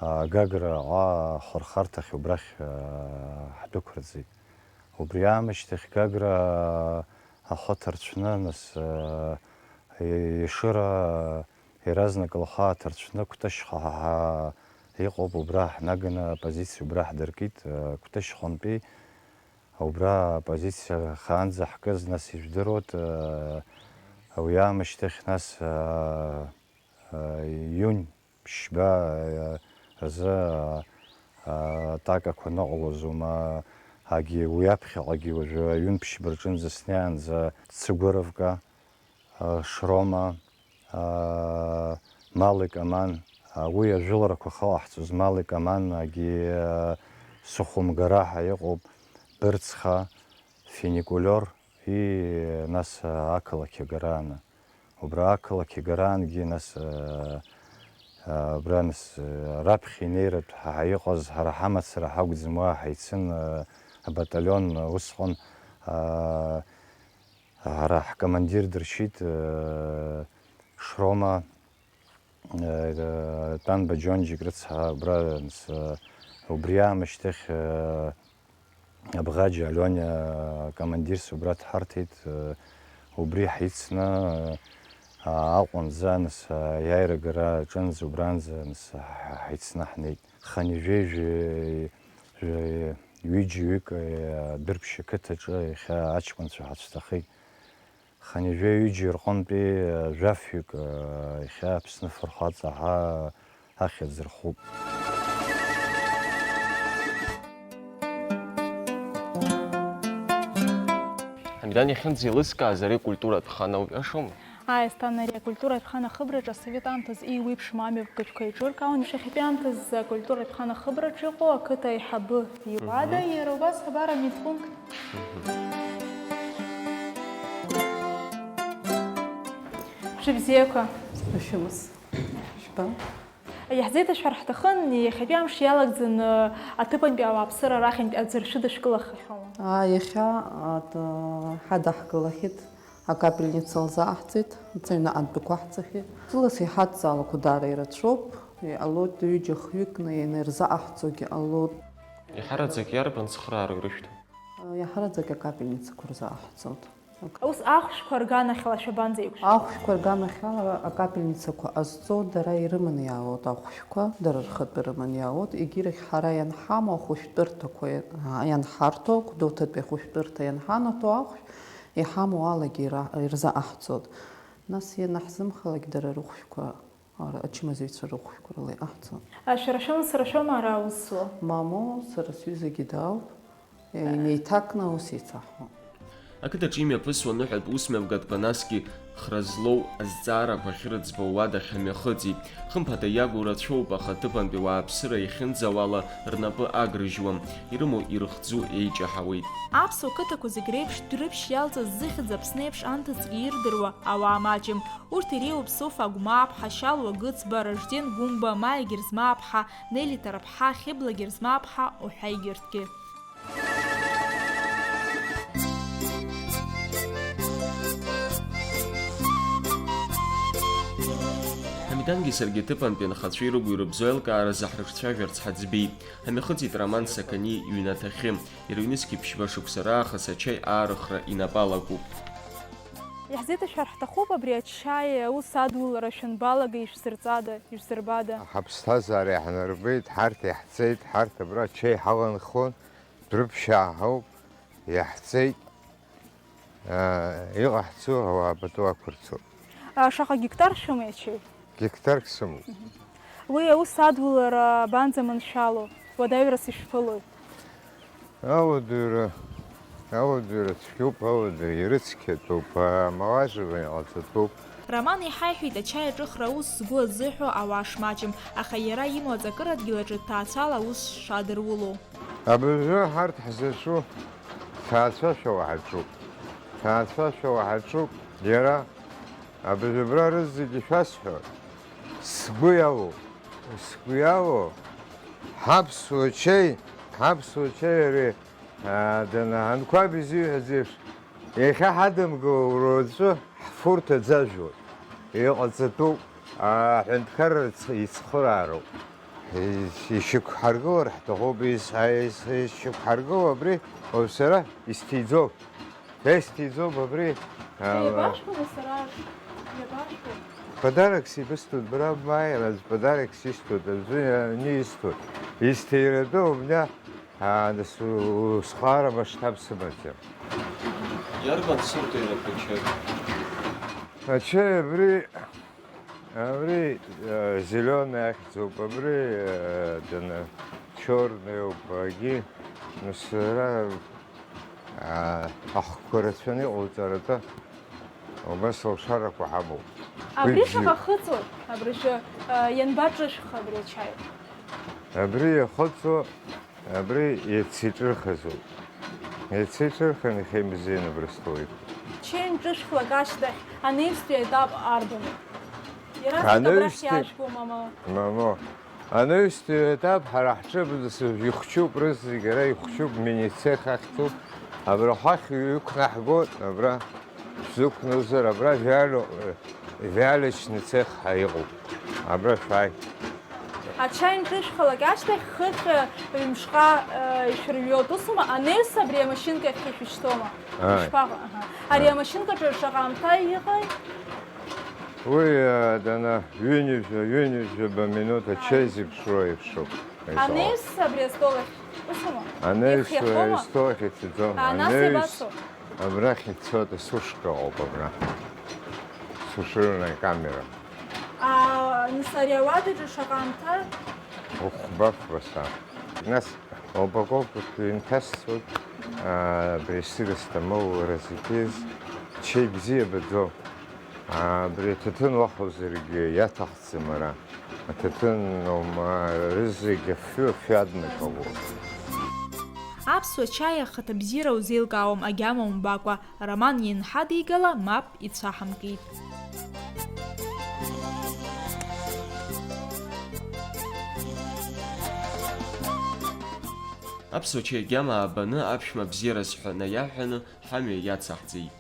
Гаграҟа ахырхарҭахь убрахь ҳдәықәырҵеит. Убри аамышьҭахь Гагра ахы ҭарцәны, нас, Ешыра иаразнак лхы ааҭарцәны Кәтышьха ҳәа иҟоуп, убра ҳнаганы апозициа убра ҳдыркит, Кәтышьхантәи. Убра апозициа ахаанӡа ҳкыз, нас ижәдыруеит, уи аамышьҭахь, нас, иунь ԥшьба рзы атакақәа ныҟалозума, агьи уи аԥхьаҟагьы уажәы аҩын ԥшьба рҿынӡа снеиаанӡа Цыгәаровка, Шрома, Малик Аман, уи ажәыларақәа ахьыҟаҳҵоз Малик Аман, агьи Сухумгара ҳәа иҟоуп, Бырцха, Фуникулиор, и нас ақалақь агарааны. Убра ақалақь агараангьы нас, убра нас, раԥхьа инеиратә ҳа ҳаиҟаз, ҳара ҳамацара ҳакәӡам, уа ҳаицын, абаталион усҟан, Ҳара ҳкомандир дыршьит, Шрома, Тәанба Џьонџьик рыцҳа, убра, нас, убри аамышьҭахь, Абӷаџьа Алиониа командирс убра дҳарҭеит, убри ҳицны, Аҟәанӡа, нас, аиааира агара аҿынӡа, убранӡа, нас, ҳ-, ҳицны ҳнеит. Хынҩажәи жәа-, жәа-, ҩыџьаҩык, э, Дәрыԥшь ақыҭаҿы иахьа аҷкәынцәа ҳацәҭахеит. Хынҩажәи ҩыџьа рҟынтәи, э, жәафҩык, э, иахьа Аԥсны Фырхаҵа ҳәа ахьӡ рхуп. Амидан иахьынӡеилыскааз ари акультуратә ханау иашоума? Ааи, Асҭана, ари акультуратә хан ахыбраҿы асовет аамҭазы еиуеиԥшым амҩаԥгатәқәа еиҿыркаауан. Иахьатәи аамҭазы акультуратә хан ахыбраҿы иҟоу ақыҭа аиҳабы иуада, мгм, иара убас абар амедпункт. Мгм. Шәыбзиақәа. Шәымыс. Шәба? Иаҳзеиҭашәҳәар ҳҭахын, иахьатәи амш иалагӡаны аҭыԥантәи ауааԥсыра рахьынтә аӡәыр шәыдышәкылахахьоума? Аа, иахьа ат-, ҳадаҳкылахьеит, акапельница лзааҳҵеит, аҩны антәқәа ҳҵахьеит. Сылас иҳадҵаалақәо даара ирацәоуп, иҟалоит ҩыџьа-хҩыкны ианырзааҳҵогьы ҟалоит. Иаҳараӡак иарбан цхыраара рышәҭо? Иаҳараӡак акапельницақәа рзааҳҵоит. Ус ахәшәқәа рганахьала шәабанӡеиқәшәо? Ахәшәқәа рганахьала акапельницақәа ҟазҵо дара ирыманы иаауеит ахәшәқәа, дара рхатәы рыманы иаауеит. Егьирахь ҳара ианҳамоу ахәышәтәырҭақәа ианҳарҭо, Гәдоуҭатәи ахәышәтәырҭа ианҳанаҭо ахәшә иҳамоу алагьы ира-, ирзаҟаҳҵоит. Нас ианаҳзымхалак дара рыхәшәқәа Ара, ачымазаҩцәа рыхәшәқәа рыла иҟаҳҵо. А, шәара шәоума, сара шәоума ара аус зуа? Мамоу, сара сҩызагьы даауп. Инеиҭакны аус еицаҳҳәо. Ақыҭаҿы имҩаԥысуа ныҳәатә усмҩаԥгатәқәа насгьы хра злоу азҵаарақәа ахьырыӡбауа уадахь амҩахыҵит. Хымԥада иагу рацәоуп, аха аҭыԥантәи ауааԥсыра иахьынӡауала рнапы агрыжьуам, ирымоу ирыхӡу еиҷаҳауеит. Аԥсуа қыҭақәа зегь реиԥш Дәрыԥшь иалҵыз зыхьӡ Аԥсны еиԥш анҭыҵгьы ирдыруа ауаа маҷым. Урҭ иреиуоуп Софа Агәмааԥҳа, Шьалуа Гыцба, Ражден Гәымба, Маиа Герзмааԥҳа, Нели Ҭарԥҳа, Хьыбла Герзмааԥҳа уҳәа егьырҭгьы. Ҳамидангьы саргьы ҭыԥантәи анхацәа ирыгу ирыбзоу аилкааразы ҳрыҿцәажәарц ҳаӡбеит. Ҳамҩахыҵит Роман Сақаниа иҩнаҭахьы. Иара ҩнызқьи ԥшьба шықәса раахыс ачаи аарыхра инапы алакуп. Иаҳзеиҭашәар ҳҭахуп абри ачаи аус адулара шәанбалага, ишәзырҵада, ишәзырбада? Ҳаԥсҭазаара иаҳнарбеит, ҳарҭ иаҳҵеит, ҳарҭ абра ачаи ҳаланхон, Дәрыԥшьаа ҳауп, иаҳҵеит. Иҟаҳҵо ауаа пату ақәырҵоит. А, шаҟа гектар шәымоу ачаи? Гектарк сымоуп. Уи аус адулара абанӡаманшәало, уадаҩрас ишәԥылои? Ауадаҩра, ауадаҩра цәгьоуп, ауадаҩра ирыцқьатәуп, амалажьра иҟаҵатәуп. Роман иҳаиҳәеит, ачаи аҿыхра аус згәы азыҳәо ауаа шмаҷым, аха иара имоу аҵакырадгьыл аҿы ҭаацәала аус шадырулоу. Абыржәы ҳарҭ ҳзаҿу ҭаацәашәала ҳаҿуп. Ҭаацәашәала ҳаҿуп, иара абыржәы абра рызегьы шәасҳәо, сгәы иалоу, сгәы иалоу, ҳаԥсуа чаи, ҳаԥсуа чаи ари, аа, дана, анқәаб изиҳәаз еиԥш, иахьа ҳадымгыло уаҵәы ҳфурҭа ӡажәуеит. Иҟаҵатәуп, аҳәынҭқарра ицхыраароуп. Ишьақәҳаргылар ҳҭахуп, ис-, ис-, ишьақәҳаргыло абри, уажә сара исҭиӡом. Са исҭиӡом абри, а, Иабашәҳәо, сара иабашәҳәо? Подарок сибысҭоит, бара бмааир аӡә подарок сисҭоит, аӡәы ани исҭоит. Исҭиратәы убна, а, нас у-, усҟара масштаб сымаӡам. Иарбан сорту иара ачаи? Ачаи абри Абри, э, зеленый ахьӡуп, абри, э, дана, черный ауп, агьи, нас ара, а, ахқәа рацәаны иҟауҵаратәы убас алшарақәа ҳамоуп. Абри Уи шаҟа бзиоуп. Хыҵуеит, абыржәы, э, ианбаҿышәха абри ачаи? Абри иахыҵуа Абри иацы иҿырхызоуп. Иацы иҿырхын, иахьа имазеины абра стәоуп. Чеи нҿышәхлак ашьҭахь анаҩстәи аетап арбану? Иаразнак абрахь Анаҩстәи иаажәгом, мама. Мамо. Анаҩстәи аетап ҳара ҳҿы ихәҷуп рызегь, ара ихәҷуп, мини-цех ахьӡуп. Абра ҳахь иқәнаҳгоит, абра. Шәзықәнозар, абра виало-, виалочный цех ҳәа иҟоуп. Абра шәааи. Ачаи нҿышәхалак ашьҭахь хыхь ҩымшҟа, э, ишәырҩуеит, усума? Анаҩс абри амашьынкахь ишәышьҭоума? Ааи. Ишԥаҟа-, аҳа. Ари Ааи. Амашьынкаҿы шаҟа аамҭа иҟеи? Уи, э, дана, ҩынҩажәа, ҩынҩажәаба минуҭ ачаи Ааи. Зеиԥшроу еиԥшуп. Анаҩс абри астол ахь, усума? Анаҩс Ихиахома? Астол ахь иҭаӡом. А, нас Анаҩс иабацо? Абрахь ицоит, асушка ыҟоуп абра. Сушильная камера. А, нас ари ауадаҿы шаҟа аамҭа? Ухәба-фба са. Нас аупаковкақәа инҭасҵоит, а, абри асырсҭа амоулара зегьы, чеи бзиа баӡом. А, абри аҭаҭын уахәозаргьы иаҭахӡам ара. Аҭаҭын аума, рызегь афҩы, афҩы аднакылоит. Аԥсуа чаи ахаҭабзиара узеилкаауам агьама умбакәа, Роман ианҳадигала, мап ицәаҳамкит. Аԥсуа чаи агьама аабаны аԥшәма бзиараз ҳәа наиаҳәаны ҳамҩа иацаҳҵеит.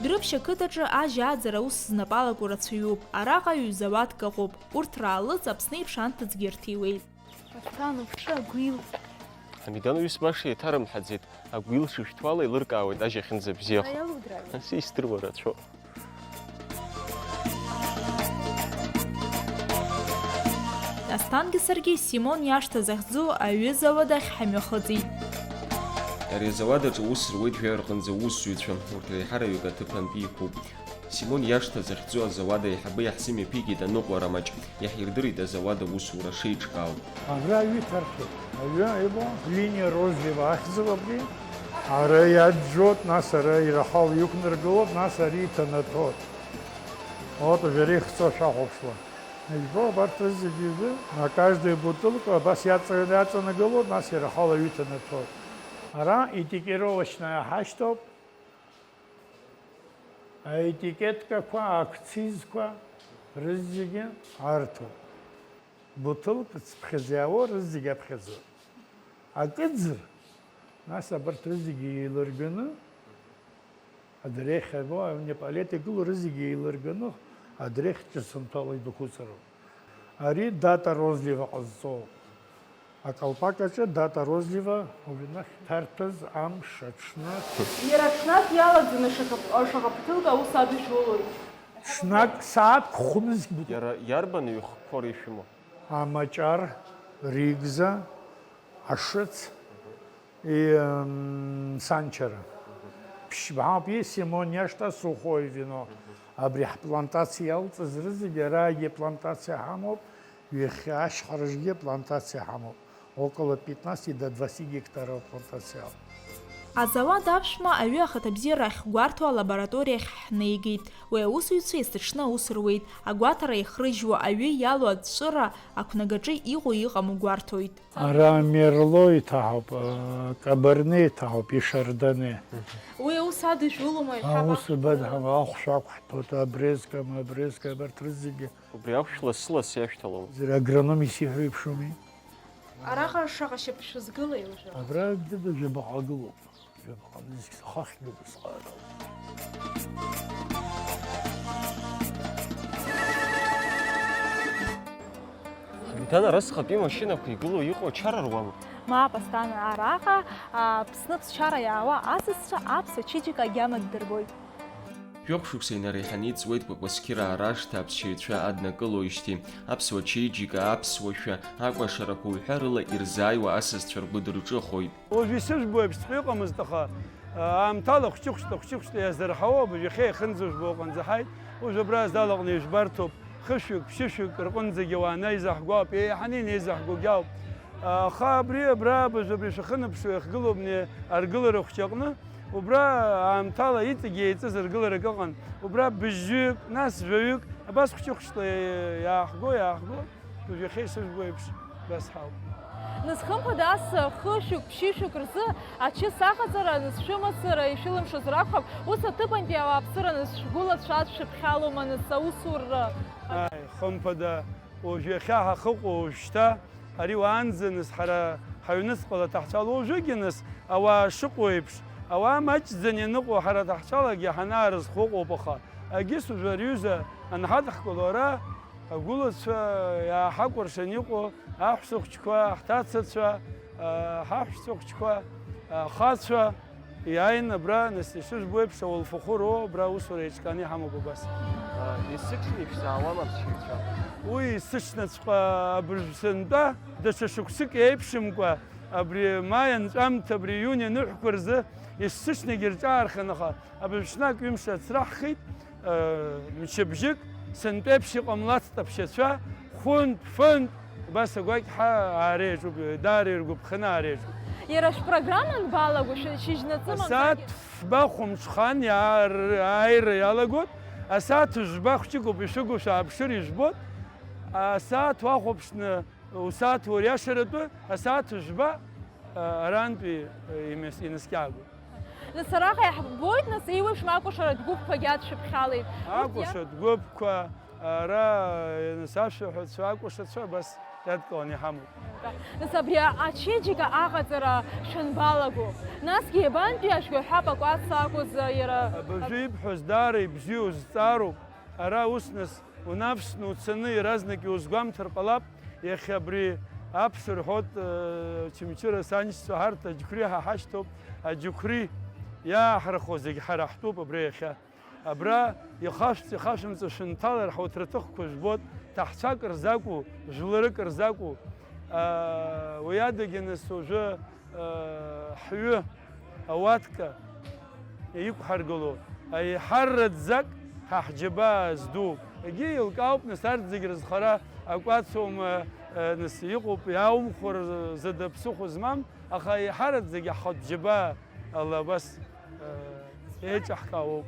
Дәрыԥшь ақыҭаҿы ажьа ааӡара аус знапы алаку рацәаҩуп. Араҟа ҩ-зауадк ыҟоуп. Урҭ раалыҵ Аԥсны еиԥш анҭыҵгьы ирҭиуеит. Сан уԥши, агәил. Ҳамидан уҩыс баша еиҭарымҳәаӡеит, агәил шышәҭуала еилыркаауеит ажь ахьынӡа бзиахо. Аиалудраҩ. Нас исдыруа рацәоуп. Асҭангьы саргьы Симон иашҭа захьӡу аҩыза уадахь ҳамҩахыҵит. Ари азауад аҿы ус руеит жәаҩа рҟынӡа усзуҩцәа, урҭ реиҳараҩык аҭыԥантәи иқәуп. Симон иашҭа захьӡу азауад аиҳабы иаҳзымҩаԥигеит аныҟәара маҷ, иаҳирдырит азауад аусура шеиҿкаау. Абра аҩы иҭарҭәоит. Аҩы ибо, линиа розлива ахьӡуп абри. Ара иаӡәӡәоит, нас ара ирахала иқәнаргылоит, нас ари иҭанаҭоит. Вот уажәы ари ихҵәо шәахәаԥшла. Ижәбо, абарҭ зегьы ҩы, на каждая бутылка абас иаҵа-, иаҵанакылоит, нас ирахала аҩы ҭанаҭоит. Ара етикировочная ҳашьҭоуп. Аетикеткақәа, акцизқәа рызегьы арҭоуп. Бутылк цыԥхьаӡа иаауа рызегьы аԥхьаӡоуп. Акыӡ, нас абарҭ рызегьы еилырганы, адырҩегьых або, аҩны апалет игылоу рызегьы еилырганы, адырҩегьых ҿыц анҭала идәықәуҵароуп. Ари дата розлива ҟазҵо. Акалпак аҿы дата розлива уажәнахь иҭарҭәаз амш, аҽны. Иара ҽнак иалагӡаны шаҟа, шаҟа ԥҭылк аус адыжәулои? Ҽнак сааҭк хәнызқь быҭ. Иара иарбан ҩ-хқәоу ишәымоу? Амаҷар, Ригза, Ашыц, и, м, Санчара. Ԥшьбаауп, и Симон иашҭа сухое вино. Абри ҳплантациа иалҵыз рызегьы араагьы плантациа ҳамоуп, ҩахьа ашьхараҿгьы плантациа ҳамоуп. Около пятнадцати до двадцати гектаров плантациа ауп. Азауад аԥшәма аҩы ахаҭабзиара ахьгәарҭо алабораториахь ҳнеигеит. Уи аусзуҩцәа есыҽны аус руеит, агәаҭара иахрыжьуа, аҩы иалоу аҵәҵәыра ақәнагаҿы иҟоу иҟаму гәарҭоит. Ара Мерло иҭаҳауп, Кабарне иҭаҳауп, ишардоне. Уи аус адыжәулома, иҳәама? Аус бадҳама, ахәшә ақәҳҭоит, абрезкам, абрезка, абарҭ рызегьы. Убри ахәшә лассы-лассы иашәҭалома? Зегь агроном исиҳәо еиԥшуми. Араҟа шаҟа шьапы шәызгылеи уажәы? Абра ҩажәаба ҟа гылоуп. Ҩажәаба ҟа зегь схы ахьгылоу сҟароуп. Мидан, ара схатәи машьынақәа игылоу иҟоу ачара руама? Мап, Асҭана, араҟа Аԥсны аԥсшьара иаауа асасцәа аԥсуа чеиџьыка агьама ддырбоит. Жәохә шықәса инареиҳаны иҵуеит Кәакәасқьыра арашҭа аԥсшьаҩцәа аднакылоижьҭеи. Аԥсуа чеиџьыка, аԥсуа шәа, акәашарақәа уҳәа рыла ирзааиуа асасцәа ргәы дырҿыхоит. Уажә исыжәбо еиԥш ҵәҟьа ыҟамызт, аха, аамҭала хәҷы-хәшәтәа, хәҷы-хәшәтәа иазырҳауа, абыржә иахьа иахынӡажәбо аҟынӡа ҳаит. Уажә абра азал аҟны ижәбарҭоуп, хышәҩык, ԥшьышәҩык рҟынӡагьы ауаа анеизаҳго ауп, еиҳаны инеизаҳгогьы ауп. Аха абри, абра, абыржә абри шәахьынаԥшуа иахьгылоу абни аргылара хәҷы аҟны, убра аамҭала иҵегь еиҵаз ргыларак ыҟан. Убра быжьҩык, нас жәаҩык, абас хәҷы-хәшәтәла иааҳго, иааҳго, уажә иахьа исыжәбо еиԥш, абас ҳауп. Нас хымԥада ас хышәҩык, ԥшьышәҩык рзы ачыс аҟаҵара, нас шәымацара ишәылымшозар акәхап, ус аҭыԥантәи ауааԥсыра, нас шәгәылацәа адшәыԥхьалома, нас аусурра? Ааи, хымԥада, уажә иахьа ҳахыҟоу уажәшьҭа, ари уаанӡа, нас, ҳара ҳаҩныҵҟала ҭаҳцәала уажәыгьы, нас, ауаа шыҟоу еиԥш, ауаа маҷӡаны ианыҟоу ҳара ҭаҳцәалагьы ҳанаарызхо ыҟоуп, аха агьыс уажәы ари аҩыза анҳадҳкыло ара, агәылацәа иааҳакәыршан иҟоу аҳәсахәҷқәа, ҳҭацацәа, а, ҳаҳәшьцәа хәҷқәа, ахацәа, иааин абра, нас, ишыжәбо еиԥш, ауалфахәы роуа абра аусура еиҿкааны иҳамоуп абас. Есыҽны ишәзаауама аԥсшьаҩцәа? Уи есыҽнаҵәҟьа абыржә сынтәа даҽа шықәсык еиԥшымкәа, абри маи анҵәамҭа, абри иуни аныҳәқәа рзы есыҽнагьы рҿаархан, аха абыржә ҽнак ҩымш ацраҳхит. Мчыбжьык, сынтәеиԥш иҟамлацт аԥшьацәа, хәынтә, фынтә, убас агәакьҳәа аара иаҿуп, даара иргәаԥханы аара иаҿуп. Иара шәпрограмма анбалаго, шәа-, шьыжьнаҵы мамзаргьы? Асааҭ фба хәымҽхан иаар-, ааира иалагоит, асааҭ жәба хәҷыкоуп ишәыгу, шәааԥшыр ижәбоит, асааҭ уахәаԥшны Усааҭ уриашаратәы асааҭ жәба, а, арантәи, а, имес-, инаскьаагоуп. Нас араҟа иаҳбоит, нас, еиуеиԥшым акәашаратә гәыԥқәагьы адшәыԥхьалеит. Урҭ иа- Акәашатә гәыԥқәа, ара, а, нас ашәаҳәацәа, акәашацәа абас иадкыланы иҳамоуп. Нас абри ачеиџьыка аҟаҵара шәанбалаго? Насгьы иабантәи ажәгәаҳәап акәац акәыз, а, иара? Абыржәы ибҳәоз даара ибзиоу зҵаароуп. Ара ус, нас, Унавсны уцаны иаразнак иузгәамҭар ҟалап, иахьа абри Аԥсуа рҳәоит, э, Очамчыра саншьцәа, ҳарҭ аџьықәреи ҳа ҳашьҭоуп, аџьықәреи иааҳархәо зегь ҳара ҳтәуп абра иахьа. Абра ихашәҵ-, ихашәымҵо шәынҭалар, ҳуҭраҭыхқәа жәбоит, ҭаҳцәак рзакәу, жәларык рзакәу. Э, уи адагьы нас уажәы, э, ҳҩы, ауатка, иқәҳаргыло аиҳараӡак ҳа ҳџьабаа здууп. Егьи еилкаауп, нас, арҭ зегь рызхара акәацоума, э, нас, иҟоуп, иааумхәар зда ԥсыхәа змам, аха аиҳараӡак ҳхатә џьабаа ала абас, э, еиҿаҳкаауоуп.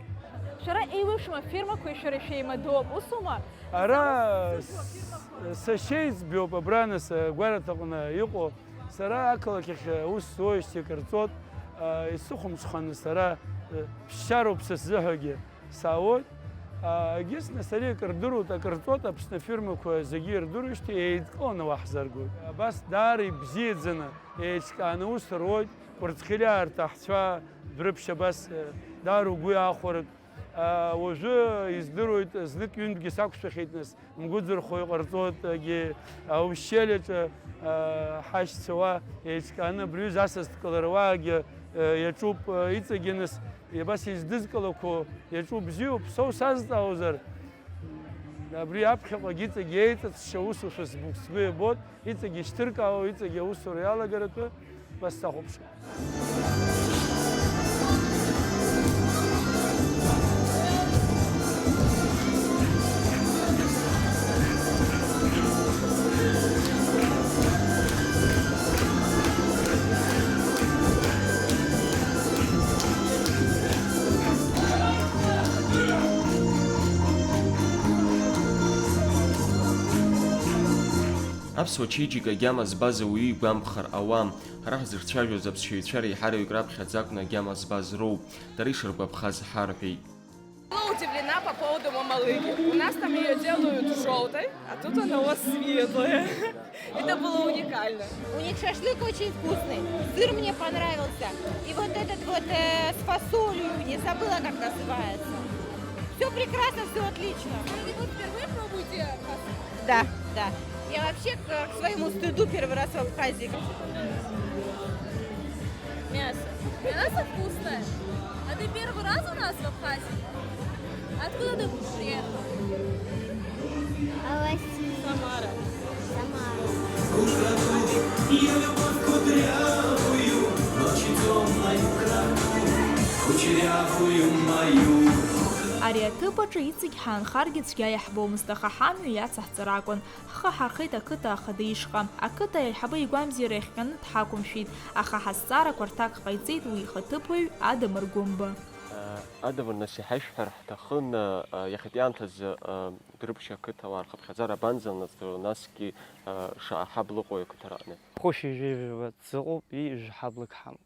Шәара еиуеиԥшым афирмақәеи шәареи шәеимадоуп, усума? Ара Исоуп, исоуп, с-, афирмақәа. Сашьеиҵбиоуп абра, нас, агәараҭаҟны иҟоу. Сара ақалақь ахь аус зуеижьҭеи акыр ҵуеит, а, исыхәамҽханы сара, э, ԥсшьароуп са сзыҳәагьы, саауеит. А, егьыс нас ари акыр дыруеит, акыр ҵуеит, Аԥсны афирмақәа зегьы ирдыруеижьҭеи еидкыланы уаҳзаргоит. Абас даара ибзиаӡаны, еиҿкааны аус руеит, Кәырӡхелиаа рҭаҳцәа Дәрыԥшь абас, э, даара угәы иаахәарак. А, уажәы издыруеит, знык-ҩынтәгьы сақәшәахьеит, нас, мгәыӡырхо иҟарҵоит, егьи, а, Ушьчелиаҿы, а, ҳашьцәа уа еиҿкааны абри аҩыза асасдкылара уаагьы, а, иаҿуп, а, иҵегьы, нас, абас издызкылақәо иаҿу бзиоуп. Соу сазҵаауазар, абри аԥхьаҟагь иҵегь еиҵыҵшьа усушәа сгәы, сгәы иабоит. Иҵегь ишьҭыркаауа, иҵегь аусура иалагаратәы, ба сахәаԥшуеит. Аԥсуа чеиџьыка агьама збаз ауаҩы игәамԥхар ауам. Ҳара ҳзырцәажәоз аԥсшьаҩцәа реиҳараҩык раԥхьаӡа акәны агьама збаз роуп. Дара ишыргәаԥхаз ҳарҳәеит. Была удивлена по поводу мамалыги. У нас там её делают жёлтой, а тут она у вас светлая. Это было уникально. У них шашлык очень вкусный, сыр мне понравился. И вот этот вот, э, с фасолью, не забыла, как называется. Всё прекрасно, всё отлично. Вы впервые пробуете фасоль? Да, да. Я вообще, к, к своему стыду, первый раз в Абхазии. Мясо. Мясо вкусное. А ты первый раз у нас в Абхазии? Откуда ты приехал? Аласи. Самара. Самара. Ари аҭыԥ аҿы иҵегь ҳаанхаргьы цәгьа иаҳбомызт, аха ҳамҩа иацаҳҵар акәын. Ҳхы ҳархеит ақыҭа ахада ишҟа. Ақыҭа аиҳабы игәамзиара иахҟьаны дҳақәымшәеит, аха ҳазҵаарақәа рҭак ҟаиҵеит уи ихаҭыԥуаҩ Адамыр Гәымба. Адамыр, нас иҳаишәҳәар ҳҭахын, иахьатәи аамҭазы Дәрыԥшь ақыҭауаа рхыԥхьаӡара абанӡанаҵо, насгьы шаҟа ҳабла ыҟоу ақыҭа раҟны? Хәышәи жәаҩа ӡы ыҟоуп, ҩажәа ҳаблак ҳамоуп.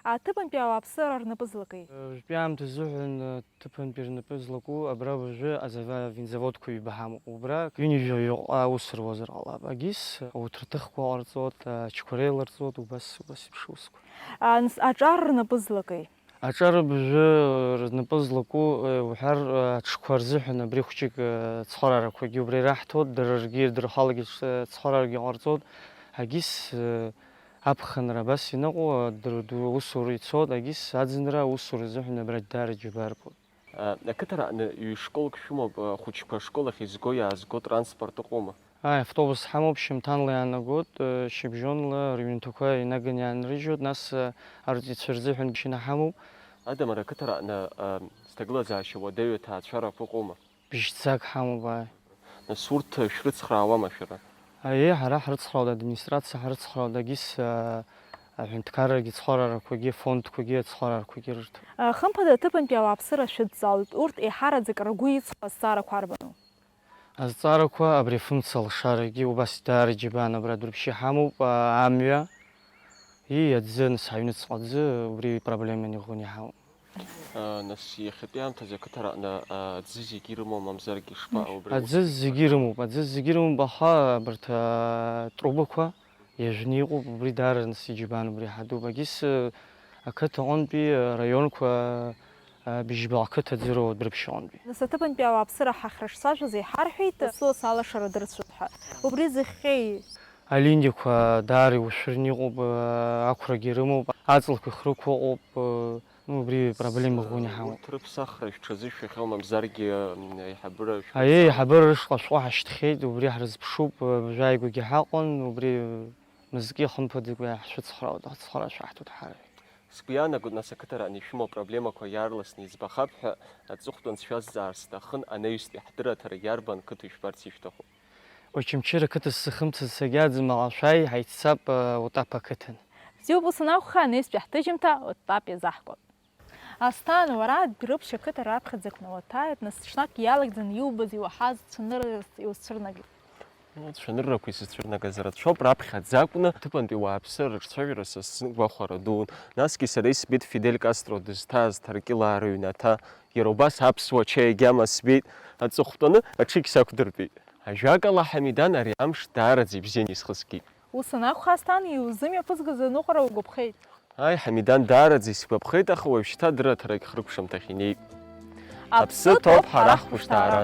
Аҭыԥантәи ауааԥсыра рнапы злакеи? Уажәтәи аамҭа азыҳәан, аҭыԥантәи рнапы злаку абра уажәы азава-, авинзаводқәа ҩба ҳамоуп. Убра ҩынҩажәа ҩаҟа аус руазар ҟалап. Агьыс, ауҭраҭыхқәа ҟарҵоит, ачқәа реиларҵоит, убас, убас еиԥш усқәа. А, нас, аҿар рнапы злакеи? Аҿар абыржәы рнапы злаку, э, уҳәар, э, аҽқәа рзыҳәан абри хәҷык, э, цхыраарақәагьы убра ираҳҭоит, дара ргьы ирдырхалгьы ц-, цхыраарагьы ҟарҵоит. Агьыс, э, аԥхынра абас иныҟәо, дыр-, ду-, усура ицоит, агьыс аӡынра усура азыҳәан абра даара џьабаа рбоит. Э, ақыҭараҟны ҩ-школк шәымоуп, э, ахәыҷқәа ашкол ахь изго-иаазго транспорт ыҟоума? Ааи, автобус ҳамоуп, шьымҭанла иаанагоит, э, шьыбжьонла рыҩнқәа инаганы иаанрыжьуеит, нас, э, арҵаҩцәа рзыҳәан машьына ҳамоуп. Адамыр ақыҭараҟны, э, зҭагылазаашьа уадаҩу аҭаацәарақәа ыҟоума? Бжьцак ҳамоуп, ааи. Нас урҭ шәрыцхраауама шәара? Аиеи, ҳара ҳрыцхраауеит, администрациа ҳрыцхраауеит, агьыс, э, аҳәынҭқаррагьы цхыраарақәагьы, фондқәагьы, ацхыраарақәагьы рырҭоит. Э, хымԥада, аҭыԥантәи ауааԥсыра шәыдҵалоит, урҭ еиҳараӡак ргәы иҵхо азҵаарақәа арбану? Азҵаарақәа абри афымца алшарагьы убас даара иџьабааны абра Дәрыԥшь иҳамоуп, а, амҩа, и, аӡы, нас ҳаҩныҵҟа аӡы, убри проблеманы иӷәӷәаны иҳамоуп. А, нас иахьатәи аамҭазы ақыҭараҟны, а, аӡы зегьы ирымоу мамзаргьы ишԥаҟоу убри? Аӡы зегьы ирымоуп, аӡы зегьы ирымоуп, аха абарҭ, а, трубақәа, Иажәны иҟоуп, убри даараны сиџьабаан, убри ҳадуп. Агьыс, э, ақыҭа аҟынтәи, э, араионқәа, э, быжьба ақыҭа ӡыроуп Дәрыԥшь аҟынтәи. Нас аҭыԥантәи ауааԥсыра ҳахьрыҿцәажәоз иҳарҳәеит, дасу ас алашара дырцәоуп ҳәа. Убри зыхҟьеи? Алиндиқәа даара иушәырны иҟоуп, ақәрагьы рымоуп, аҵлақәа ихрықәу ыҟоуп, ну, убри проблема ӷәӷәаны иҳамоуп. Урҭ рыԥсахра шәҽазышәахьоу, мамзаргьы аиҳабыра шәы- Аиеи, аиҳабыра рышҟа шәҟәы ҳашьҭхьеит, убри ҳрызԥшуп, абжьааигәагьы ҳаҟан, убри мызки хымԥадагьы ҳшәыцхраауеит, ацхыра шәаҳҭоит ҳара. Сгәы иаанагоит, нас, ақыҭаран ишәымоу апроблемақәа иаарласны избахап ҳәа аҵыхәтәан сшәазҵаар сҭахын, анаҩстәи ҳдырраҭара иарбан қыҭа ишәбарц ишәҭаху? Очамчыра қыҭа сзыхымцаз сагьаӡам, аха шәааи, ҳаиццап, э, Утапа қыҭан. Бзиоуп, ус анакәха, анаҩстәи ҳҭыжьымҭа Утапа иазаҳкуп. Асҭан, уара Дәрыԥшь ақыҭа раԥхьаӡа уҭааит, нас ҽнак иалагӡаны иубаз, иуаҳаз цәаныррас иузцәырнагеит. Ну, цәаныррақәа исыцәырнагаз рацәоуп, раԥхьаӡа акәны аҭыԥантәи ауааԥсыра рыҿцәажәара са сгәахәара дуун. Насгьы сара исбеит Фидель Кастро дызҭаз ҭаркьылаа рыҩнаҭа. Иара убас аԥсуа чаи агьама сбеит, аҵыхәтәаны аҽыгь сақәдыртәеит. Ажәакала, Ҳамидан, ари амш даараӡа ибзианы исхысгеит. Ус анакәха, Асҭан, иузымҩаԥызгаз аныҟәара угәаԥхеит. Аи, Ҳамидан, даараӡа исгәаԥхеит, аха уажәшьҭа адырраҭарагь хыркәшамҭахь инеит. Аԥсы ҭоуп, ҳара ҳхәышҭаара.